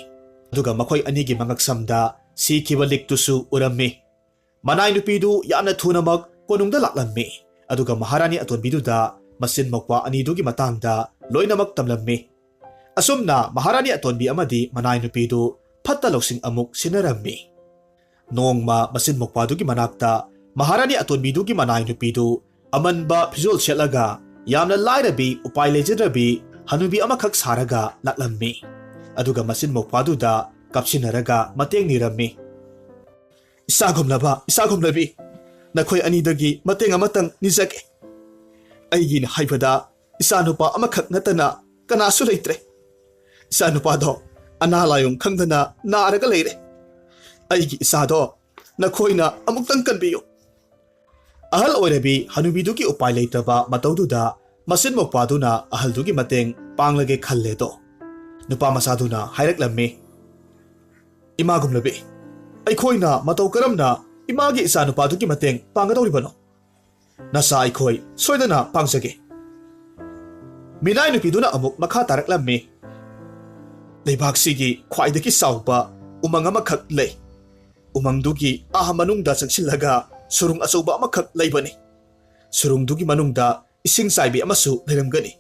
ꯑꯗꯨꯒ ꯃꯈꯣꯏ ꯑꯅꯤꯒꯤ ꯃꯉꯛꯁꯝꯗ ꯁꯤꯈꯤꯕ ꯂꯤꯛꯇꯨꯁꯨ ꯎꯔꯝꯃꯤ꯫ ꯃꯅꯥꯏ ꯅꯨꯄꯤꯗꯨ ꯌꯥꯝꯅ ꯊꯨꯅꯃꯛ ꯀꯣꯅꯨꯡꯗ ꯂꯥꯛꯂꯝꯃꯤ꯫ ꯑꯗꯨꯒ ꯃꯍꯥꯔꯥꯅꯤ ꯑꯇꯣꯟꯕꯤꯗꯨꯗ ꯃꯆꯤꯟ ꯃꯧꯄ꯭ꯋꯥ ꯑꯅꯤꯗꯨꯒꯤ ꯃꯇꯥꯡꯗ ꯂꯣꯏꯅꯃꯛ ꯇꯝꯂꯝꯃꯤ꯫ ꯑꯁꯨꯝꯅ ꯃꯍꯥꯔꯥꯅꯤ ꯑꯇꯣꯟꯕꯤ ꯑꯃꯗꯤ ꯃꯅꯥꯏ ꯅꯨꯄꯤꯗꯨ ꯐꯠꯇ ꯂꯧꯁꯤꯡ ꯑꯃꯨꯛ ꯁꯤꯟꯅꯔꯝꯃꯤ꯫ ꯅꯣꯡꯃ ꯃꯆꯤꯟ ꯃꯧꯄ꯭ꯋꯥꯗꯨꯒꯤ ꯃꯅꯥꯛꯇ ꯃꯍꯥꯔꯥꯅꯤ ꯑꯇꯣꯟꯕꯤꯗꯨꯒꯤ ꯃꯅꯥꯏ ꯅꯨꯄꯤꯗꯨ ꯑꯃꯟꯕ ꯐꯤꯖꯣꯜ ꯁꯦꯠꯂꯒ ꯌꯥꯝꯅ ꯂꯥꯏꯔꯕꯤ, ꯎꯄꯥꯏ ꯂꯩꯖꯗ꯭ꯔꯕꯤ ꯍꯅꯨꯕꯤ ꯑꯃꯈꯛ ꯁꯥꯔꯒ ꯂꯥꯛꯂꯝꯃꯤ꯫ ꯑꯗꯨꯒ ꯃꯆꯤꯟ ꯃꯧꯄ꯭ꯋꯥꯗꯨꯗ ꯀꯞꯁꯤꯟꯅꯔꯒ ꯃꯇꯦꯡ ꯅꯤꯔꯝꯃꯤ꯫ "ꯏꯆꯥꯒꯨꯝꯂꯕ, ꯏꯆꯥꯒꯨꯝꯂꯕꯤ, ꯅꯈꯣꯏ ꯑꯅꯤꯗꯒꯤ ꯃꯇꯦꯡ ꯑꯃꯇꯪ ꯅꯤꯖꯒꯦ꯫ ꯑꯩꯒꯤꯅ ꯍꯥꯏꯕꯗ ꯏꯆꯥꯅꯨꯄꯥ ꯑꯃꯈꯛ ꯅꯠꯇꯅ ꯀꯅꯥꯁꯨ ꯂꯩꯇ꯭ꯔꯦ꯫ ꯏꯆꯥꯅꯨꯄꯥꯗꯣ ꯑꯅꯥ ꯂꯥꯏꯌꯣꯡ ꯈꯪꯗꯅ ꯅꯥꯔꯒ ꯂꯩꯔꯦ꯫ ꯑꯩꯒꯤ ꯏꯆꯥꯗꯣ ꯅꯈꯣꯏꯅ ꯑꯃꯨꯛꯇꯪ ꯀꯟꯕꯤꯌꯨ꯫ ꯑꯍꯜ ꯑꯣꯏꯔꯕꯤ ꯍꯅꯨꯕꯤꯗꯨꯒꯤ ꯎꯄꯥꯏ ꯂꯩꯇ꯭ꯔꯕ ꯃꯇꯧꯗꯨꯗ ꯃꯆꯤꯟ ꯃꯧꯄ꯭ꯋꯥꯗꯨꯅ ꯑꯍꯜꯗꯨꯒꯤ ꯃꯇꯦꯡ ꯄꯥꯡꯂꯒꯦ ꯈꯜꯂꯦꯗꯣ꯫ ꯅꯨꯄꯥ ꯃꯆꯥꯗꯨꯅ ꯍꯥꯏꯔꯛꯂꯝꯃꯤ, "ꯏꯃꯥ ꯒꯨꯝꯂꯕꯤ, ꯑꯩꯈꯣꯏꯅ ꯃꯇꯧ ꯀꯔꯝꯅ ꯏꯃꯥꯒꯤ ꯏꯆꯥ ꯅꯨꯄꯥꯗꯨꯒꯤ ꯃꯇꯦꯡ ꯄꯥꯡꯒꯗꯧꯔꯤꯕꯅꯣ? ꯅꯆꯥ ꯑꯩꯈꯣꯏ ꯁꯣꯏꯗꯅ ꯄꯥꯡꯖꯒꯦ꯫" ꯃꯤꯅꯥꯏ ꯅꯨꯄꯤꯗꯨꯅ ꯑꯃꯨꯛ ꯃꯈꯥ ꯇꯥꯔꯛꯂꯝꯃꯤ, "ꯂꯩꯕꯥꯛꯁꯤꯒꯤ ꯈ꯭ꯋꯥꯏꯗꯒꯤ ꯆꯥꯎꯕ ꯎꯃꯪ ꯑꯃꯈꯛ ꯂꯩ꯫ ꯎꯃꯪꯗꯨꯒꯤ ꯑꯥ ꯃꯅꯨꯡꯗ ꯆꯪꯁꯤꯜꯂꯒ ꯁꯨꯔꯨꯡ ꯑꯆꯧꯕ ꯑꯃꯈꯛ ꯂꯩꯕꯅꯤ꯫ ꯁꯨꯔꯨꯡꯗꯨꯒꯤ ꯃꯅꯨꯡꯗ ꯏꯁꯤꯡ ꯆꯥꯏꯕꯤ ꯑꯃꯁꯨ ꯂꯩꯔꯝꯒꯅꯤ꯫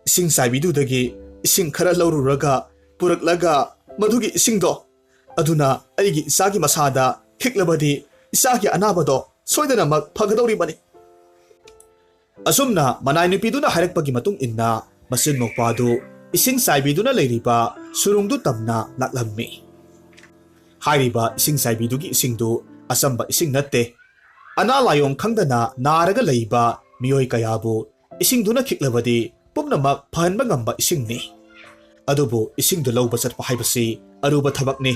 ꯏꯁꯤꯡ ꯆꯥꯏꯕꯤꯗꯨꯗꯒꯤ ꯏꯁꯤꯡ ꯈꯔ ꯂꯧꯔꯨꯔꯒ ꯄꯨꯔꯛꯂꯒ ꯃꯗꯨꯒꯤ ꯏꯁꯤꯡꯗꯣ ꯑꯗꯨꯅ ꯑꯩꯒꯤ ꯏꯆꯥꯒꯤ ꯃꯁꯥꯗ ꯈꯤꯛꯂꯕꯗꯤ ꯏꯆꯥꯒꯤ ꯑꯅꯥꯕꯗꯣ ꯁꯣꯏꯗꯅꯃꯛ ꯐꯒꯗꯧꯔꯤꯕꯅꯤ꯫" ꯑꯁꯨꯝꯅ ꯃꯅꯥꯏ ꯅꯨꯄꯤꯗꯨꯅ ꯍꯥꯏꯔꯛꯄꯒꯤ ꯃꯇꯨꯡ ꯏꯟꯅ ꯃꯆꯤꯟ ꯃꯧꯄ꯭ꯋꯥꯗꯨ ꯏꯁꯤꯡ ꯆꯥꯏꯕꯤꯗꯨꯅ ꯂꯩꯔꯤꯕ ꯁꯨꯔꯨꯡꯗꯨ ꯇꯝꯅ ꯂꯥꯛꯂꯝꯃꯤ꯫ ꯍꯥꯏꯔꯤꯕ ꯏꯁꯤꯡ ꯆꯥꯏꯕꯤꯗꯨꯒꯤ ꯏꯁꯤꯡꯗꯨ ꯑꯆꯝꯕ ꯏꯁꯤꯡ ꯅꯠꯇꯦ꯫ ꯑꯅꯥ ꯂꯥꯏꯌꯣꯡ ꯈꯪꯗꯅ ꯅꯥꯔꯒ ꯂꯩꯕ ꯃꯤꯑꯣꯏ ꯀꯌꯥꯕꯨ ꯏꯁꯤꯡꯗꯨꯅ ꯈꯤꯛꯂꯕꯗꯤ ꯄꯨꯝꯅꯃꯛ ꯐꯍꯟꯕ ꯉꯝꯕ ꯏꯁꯤꯡꯅꯤ꯫ ꯑꯗꯨꯕꯨ ꯏꯁꯤꯡꯗꯨ ꯂꯧꯕ ꯆꯠꯄ ꯍꯥꯏꯕꯁꯤ ꯑꯔꯨꯕ ꯊꯕꯛꯅꯤ꯫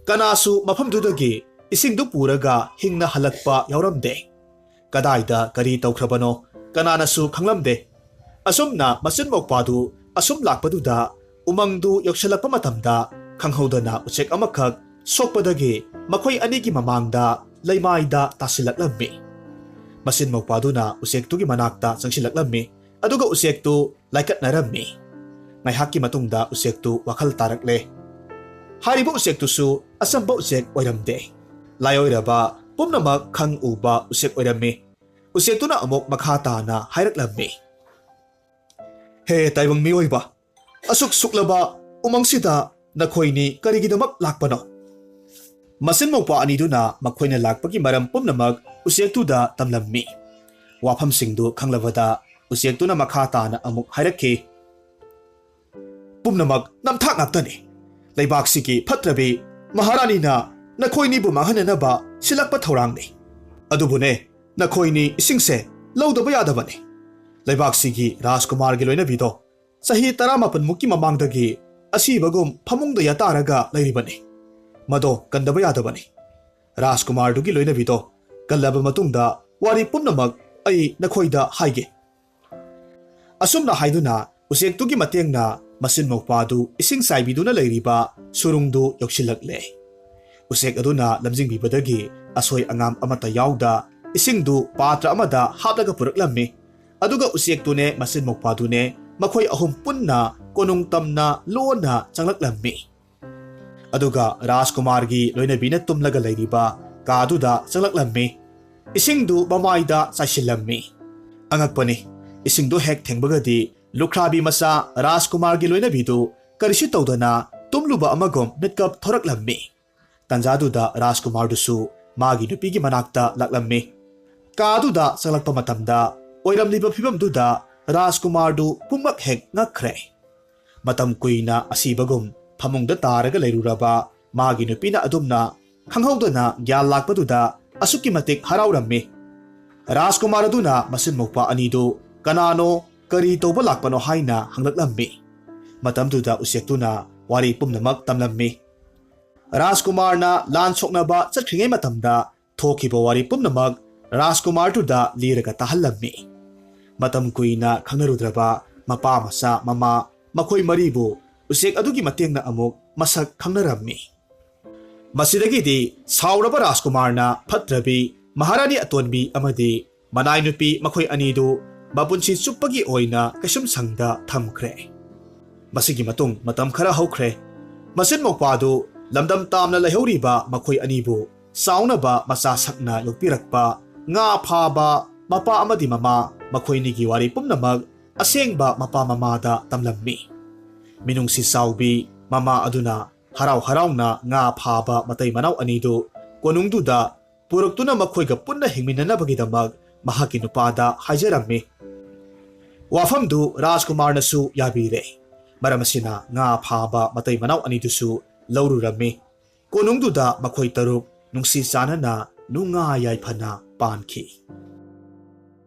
ꯀꯅꯥꯁꯨ ꯃꯐꯝꯗꯨꯗꯒꯤ ꯏꯁꯤꯡꯗꯨ ꯄꯨꯔꯒ ꯍꯤꯡꯅ ꯍꯜꯂꯛꯄ ꯌꯥꯎꯔꯝꯗꯦ꯫ ꯀꯗꯥꯏꯗ ꯀꯔꯤ ꯇꯧꯈ꯭ꯔꯕꯅꯣ ꯀꯅꯥꯅꯁꯨ ꯈꯪꯂꯝꯗꯦ꯫ ꯑꯁꯨꯝꯅ ꯃꯆꯤꯟ ꯃꯧꯄ꯭ꯋꯥꯗꯨ ꯑꯁꯨꯝ ꯂꯥꯛꯄꯗꯨꯗ ꯎꯃꯪꯗꯨ ꯌꯧꯁꯤꯜꯂꯛꯄ ꯃꯇꯝꯗ ꯈꯪꯍꯧꯗꯅ ꯎꯆꯦꯛ ꯑꯃꯈꯛ ꯁꯣꯛꯄꯗꯒꯤ ꯃꯈꯣꯏ ꯑꯅꯤꯒꯤ ꯃꯃꯥꯡꯗ ꯂꯩꯃꯥꯏꯗ ꯇꯥꯁꯤꯜꯂꯛꯂꯝꯃꯤ꯫ ꯃꯆꯤꯟ ꯃꯧꯄ꯭ꯋꯥꯗꯨꯅ ꯎꯆꯦꯛꯇꯨꯒꯤ ꯃꯅꯥꯛꯇ ꯆꯪꯁꯤꯜꯂꯛꯂꯝꯃꯤ꯫ ꯑꯗꯨꯒ ꯎꯆꯦꯛꯇꯨ ꯂꯥꯏꯀꯠꯅꯔꯝꯃꯤ꯫ ꯉꯥꯏꯍꯥꯛꯀꯤ ꯃꯇꯨꯡꯗ ꯎꯆꯦꯛꯇꯨ ꯋꯥꯈꯜ ꯇꯥꯔꯛꯂꯦ꯫ ꯍꯥꯏꯔꯤꯕ ꯎꯆꯦꯛꯇꯨꯁꯨ ꯑꯆꯝꯕ ꯎꯆꯦꯛ ꯑꯣꯏꯔꯝꯗꯦ꯫ ꯂꯥꯏꯑꯣꯏꯔꯕ ꯄꯨꯝꯅꯃꯛ ꯈꯪ ꯎꯕ ꯎꯆꯦꯛ ꯑꯣꯏꯔꯝꯃꯤ꯫ ꯎꯆꯦꯛꯇꯨꯅ ꯑꯃꯨꯛ ꯃꯈꯥ ꯇꯥꯅ ꯍꯥꯏꯔꯛꯂꯝꯃꯤ, "ꯍꯦ ꯇꯥꯏꯕꯪ ꯃꯤꯑꯣꯏꯕ, ꯑꯁꯨꯛ ꯁꯨꯛꯂꯕ ꯎꯃꯪꯁꯤꯗ ꯅꯈꯣꯏꯅꯤ ꯀꯔꯤꯒꯤꯗꯃꯛ ꯂꯥꯛꯄꯅꯣ?" ꯃꯆꯤꯟ ꯃꯧꯄ꯭ꯋꯥ ꯑꯅꯤꯗꯨꯅ ꯃꯈꯣꯏꯅ ꯂꯥꯛꯄꯒꯤ ꯃꯔꯝ ꯄꯨꯝꯅꯃꯛ ꯎꯆꯦꯛꯇꯨꯗ ꯇꯝꯂꯝꯃꯤ꯫ ꯋꯥꯐꯝꯁꯤꯡꯗꯨ ꯈꯪꯂꯕꯗ ꯎꯆꯦꯛꯇꯨꯅ ꯃꯈꯥ ꯇꯥꯅ ꯑꯃꯨꯛ ꯍꯥꯏꯔꯛꯈꯤ, "ꯄꯨꯝꯅꯃꯛ ꯅꯝꯊꯥꯛ ꯉꯥꯛꯇꯅꯤ꯫ ꯂꯩꯕꯥꯛꯁꯤꯒꯤ ꯐꯠꯇ꯭ꯔꯕꯤ ꯃꯍꯥꯔꯥꯅꯤꯅ ꯅꯈꯣꯏꯅꯤꯕꯨ ꯃꯥꯡꯍꯟꯅꯅꯕ ꯁꯤꯜꯂꯛꯄ ꯊꯧꯔꯥꯡꯅꯤ꯫ ꯑꯗꯨꯕꯨꯅꯦ, ꯅꯈꯣꯏꯅꯤ ꯏꯁꯤꯡꯁꯦ ꯂꯧꯗꯕ ꯌꯥꯗꯕꯅꯤ꯫ ꯂꯩꯕꯥꯛꯁꯤꯒꯤ ꯔꯥꯖꯀꯨꯃꯥꯔꯒꯤ ꯂꯣꯏꯅꯕꯤꯗꯣ ꯆꯍꯤ ꯇꯔꯥꯃꯥꯄꯟ ꯃꯨꯛꯀꯤ ꯃꯃꯥꯡꯗꯒꯤ ꯑꯁꯤꯕꯒꯨꯝ ꯐꯃꯨꯡꯗ ꯌꯥꯇꯥꯔꯒ ꯂꯩꯔꯤꯕꯅꯤ꯫ ꯃꯗꯣ ꯀꯟꯗꯕ ꯌꯥꯗꯕꯅꯤ꯫ ꯔꯥꯖꯀꯨꯃꯥꯔꯗꯨꯒꯤ ꯂꯣꯏꯅꯕꯤꯗꯣ ꯀꯜꯂꯕ ꯃꯇꯨꯡꯗ ꯋꯥꯔꯤ ꯄꯨꯝꯅꯃꯛ ꯑꯩ ꯅꯈꯣꯏꯗ ꯍꯥꯏꯒꯦ꯫ ꯑꯁꯨꯝꯅ ꯍꯥꯏꯗꯨꯅ ꯎꯆꯦꯛꯇꯨꯒꯤ ꯃꯇꯦꯡꯅ ꯃꯆꯤꯟ ꯃꯧꯄ꯭ꯋꯥꯗꯨ ꯏꯁꯤꯡ ꯆꯥꯏꯕꯤꯗꯨꯅ ꯂꯩꯔꯤꯕ ꯁꯨꯔꯨꯡꯗꯨ ꯌꯧꯁꯤꯜꯂꯛꯂꯦ꯫ ꯎꯆꯦꯛ ꯑꯗꯨꯅ ꯂꯝꯖꯤꯡꯕꯤꯕꯗꯒꯤ ꯑꯁꯣꯏ ꯑꯉꯥꯝ ꯑꯃꯠꯇ ꯌꯥꯎꯗ ꯏꯁꯤꯡꯗꯨ ꯄꯥꯇ꯭ꯔ ꯑꯃꯗ ꯍꯥꯞꯂꯒ ꯄꯨꯔꯛꯂꯝꯃꯤ꯫ ꯑꯗꯨꯒ ꯎꯆꯦꯛꯇꯨꯅꯦ ꯃꯆꯤꯟ ꯃꯧꯄ꯭ꯋꯥꯗꯨꯅꯦ ꯃꯈꯣꯏ ꯑꯍꯨꯝ ꯄꯨꯟꯅ ꯀꯣꯅꯨꯡ ꯇꯝꯅ ꯂꯣꯟꯅ ꯆꯪꯂꯛꯂꯝꯃꯤ꯫ ꯑꯗꯨꯒ ꯔꯥꯖꯀꯨꯃꯥꯔꯒꯤ ꯂꯣꯏꯅꯕꯤꯅ ꯇꯨꯝꯂꯒ ꯂꯩꯔꯤꯕ ꯀꯥꯗꯨꯗ ꯆꯪꯂꯛꯂꯝꯃꯤ꯫ ꯏꯁꯤꯡꯗꯨ ꯃꯃꯥꯏꯗ ꯆꯥꯏꯁꯤꯜꯂꯝꯃꯤ꯫ ꯑꯉꯛꯄꯅꯤ, ꯏꯁꯤꯡꯗꯨ ꯍꯦꯛ ꯊꯦꯡꯕꯒꯗꯤ ꯂꯨꯈ꯭ꯔꯥꯕꯤ ꯃꯆꯥ ꯔꯥꯖꯀꯨꯃꯥꯔꯒꯤ ꯂꯣꯏꯅꯕꯤꯗꯨ ꯀꯔꯤꯁꯨ ꯇꯧꯗꯅ ꯇꯨꯝꯂꯨꯕ ꯑꯃꯒꯨꯝ ꯃꯤꯠꯀꯞ ꯊꯣꯔꯛꯂꯝꯃꯤ꯫ ꯇꯟꯖꯥꯗꯨꯗ ꯔꯥꯖꯀꯨꯃꯥꯔꯗꯨꯁꯨ ꯃꯥꯒꯤ ꯅꯨꯄꯤꯒꯤ ꯃꯅꯥꯛꯇ ꯂꯥꯛꯂꯝꯃꯤ꯫ ꯀꯥꯗꯨꯗ ꯆꯪꯂꯛꯄ ꯃꯇꯝꯗ ꯑꯣꯏꯔꯝꯂꯤꯕ ꯐꯤꯕꯝꯗꯨꯗ ꯔꯥꯖꯀꯨꯃꯥꯔꯗꯨ ꯄꯨꯝꯃꯛ ꯍꯦꯛ ꯉꯛꯈ꯭ꯔꯦ꯫ ꯃꯇꯝ ꯀꯨꯏꯅ ꯑꯁꯤꯕꯒꯨꯝ ꯐꯃꯨꯡꯗ ꯇꯥꯔꯒ ꯂꯩꯔꯨꯔꯕ ꯃꯥꯒꯤ ꯅꯨꯄꯤꯅ ꯑꯗꯨꯝꯅ ꯈꯪꯍꯧꯗꯅ ꯒ꯭ꯌꯥꯟ ꯂꯥꯛꯄꯗꯨꯗ ꯑꯁꯨꯛꯀꯤ ꯃꯇꯤꯛ ꯍꯔꯥꯎꯔꯝꯃꯤ꯫ ꯔꯥꯖꯀꯨꯃꯥꯔ ꯑꯗꯨꯅ ꯃꯆꯤꯟ ꯃꯧꯄ꯭ꯋꯥ ꯑꯅꯤꯗꯨ ꯀꯅꯥꯅꯣ, ꯀꯔꯤ ꯇꯧꯕ ꯂꯥꯛꯄꯅꯣ ꯍꯥꯏꯅ ꯍꯪꯂꯛꯂꯝꯃꯤ꯫ ꯃꯇꯝꯗꯨꯗ ꯎꯆꯦꯛꯇꯨꯅ ꯋꯥꯔꯤ ꯄꯨꯝꯅꯃꯛ ꯇꯝꯂꯝꯃꯤ꯫ ꯔꯥꯖꯀꯨꯃꯥꯔꯅ ꯂꯥꯟ ꯁꯣꯛꯅꯕ ꯆꯠꯈ꯭ꯔꯤꯉꯩ ꯃꯇꯝꯗ ꯊꯣꯛꯈꯤꯕ ꯋꯥꯔꯤ ꯄꯨꯝꯅꯃꯛ ꯔꯥꯖꯀꯨꯃꯥꯔꯗꯨꯗ ꯂꯤꯔꯒ ꯇꯥꯍꯜꯂꯝꯃꯤ꯫ ꯃꯇꯝ ꯀꯨꯏꯅ ꯈꯪꯅꯔꯨꯗ꯭ꯔꯕ ꯃꯄꯥ ꯃꯆꯥ ꯃꯃꯥ ꯃꯈꯣꯏ ꯃꯔꯤꯕꯨ ꯎꯆꯦꯛ ꯑꯗꯨꯒꯤ ꯃꯇꯦꯡꯅ ꯑꯃꯨꯛ ꯃꯁꯛ ꯈꯪꯅꯔꯝꯃꯤ꯫ ꯃꯁꯤꯗꯒꯤꯗꯤ ꯁꯥꯎꯔꯕ ꯔꯥꯖꯀꯨꯃꯥꯔꯅ ꯐꯠꯇ꯭ꯔꯕꯤ ꯃꯍꯥꯔꯥꯅꯤ ꯑꯇꯣꯟꯕꯤ ꯑꯃꯗꯤ ꯃꯅꯥꯏ ꯅꯨꯄꯤ ꯃꯈꯣꯏ ꯑꯅꯤꯗꯨ ꯃꯄꯨꯟꯁꯤ ꯆꯨꯞꯄꯒꯤ ꯑꯣꯏꯅ ꯀꯩꯁꯨꯝ ꯁꯪꯗ ꯊꯝꯈ꯭ꯔꯦ꯫ ꯃꯁꯤꯒꯤ ꯃꯇꯨꯡ ꯃꯇꯝ ꯈꯔ ꯍꯧꯈ꯭ꯔꯦ꯫ ꯃꯆꯤꯟ ꯃꯧꯄ꯭ꯋꯥꯗꯨ ꯂꯝꯗꯝ ꯇꯥꯝꯅ ꯂꯩꯍꯧꯔꯤꯕ ꯃꯈꯣꯏ ꯑꯅꯤꯕꯨ ꯆꯥꯎꯅꯕ ꯃꯆꯥ ꯁꯛꯅ ꯌꯣꯛꯄꯤꯔꯛꯄ, ꯉꯥ ꯐꯥꯕ ꯃꯄꯥ ꯑꯃꯗꯤ ꯃꯃꯥ, ꯃꯈꯣꯏꯅꯤꯒꯤ ꯋꯥꯔꯤ ꯄꯨꯝꯅꯃꯛ ꯑꯁꯦꯡꯕ ꯃꯄꯥ ꯃꯃꯥꯗ ꯇꯝꯂꯝꯃꯤ꯫ ꯃꯤꯅꯨꯡꯁꯤ ꯆꯥꯎꯕꯤ ꯃꯃꯥ ꯑꯗꯨꯅ ꯍꯔꯥꯎ ꯍꯔꯥꯎꯅ ꯉꯥ ꯐꯥꯕ ꯃꯇꯩ ꯃꯅꯥꯎ ꯑꯅꯤꯗꯨ ꯀꯣꯅꯨꯡꯗꯨꯗ ꯄꯨꯔꯛꯇꯨꯅ ꯃꯈꯣꯏꯒ ꯄꯨꯟꯅ ꯍꯤꯡꯃꯤꯟꯅꯅꯕꯒꯤꯗꯃꯛ ꯃꯍꯥꯛꯀꯤ ꯅꯨꯄꯥꯗ ꯍꯥꯏꯖꯔꯝꯃꯤ꯫ ꯋꯥꯐꯝꯗꯨ ꯔꯥꯖꯀꯨꯃꯥꯔꯅꯁꯨ ꯌꯥꯕꯤꯔꯦ꯫ ꯃꯔꯝ ꯑꯁꯤꯅ ꯉꯥ ꯐꯥꯕ ꯃꯇꯩ ꯃꯅꯥꯎ ꯑꯅꯤꯗꯨꯁꯨ ꯂꯧꯔꯨꯔꯝꯃꯤ꯫ ꯀꯣꯅꯨꯡꯗꯨꯗ ꯃꯈꯣꯏ ꯇꯔꯨꯛ ꯅꯨꯡꯁꯤ ꯆꯥꯟꯅꯅ ꯅꯨꯡꯉꯥꯏ ꯌꯥꯏꯐꯅ ꯄꯥꯟꯈꯤ꯫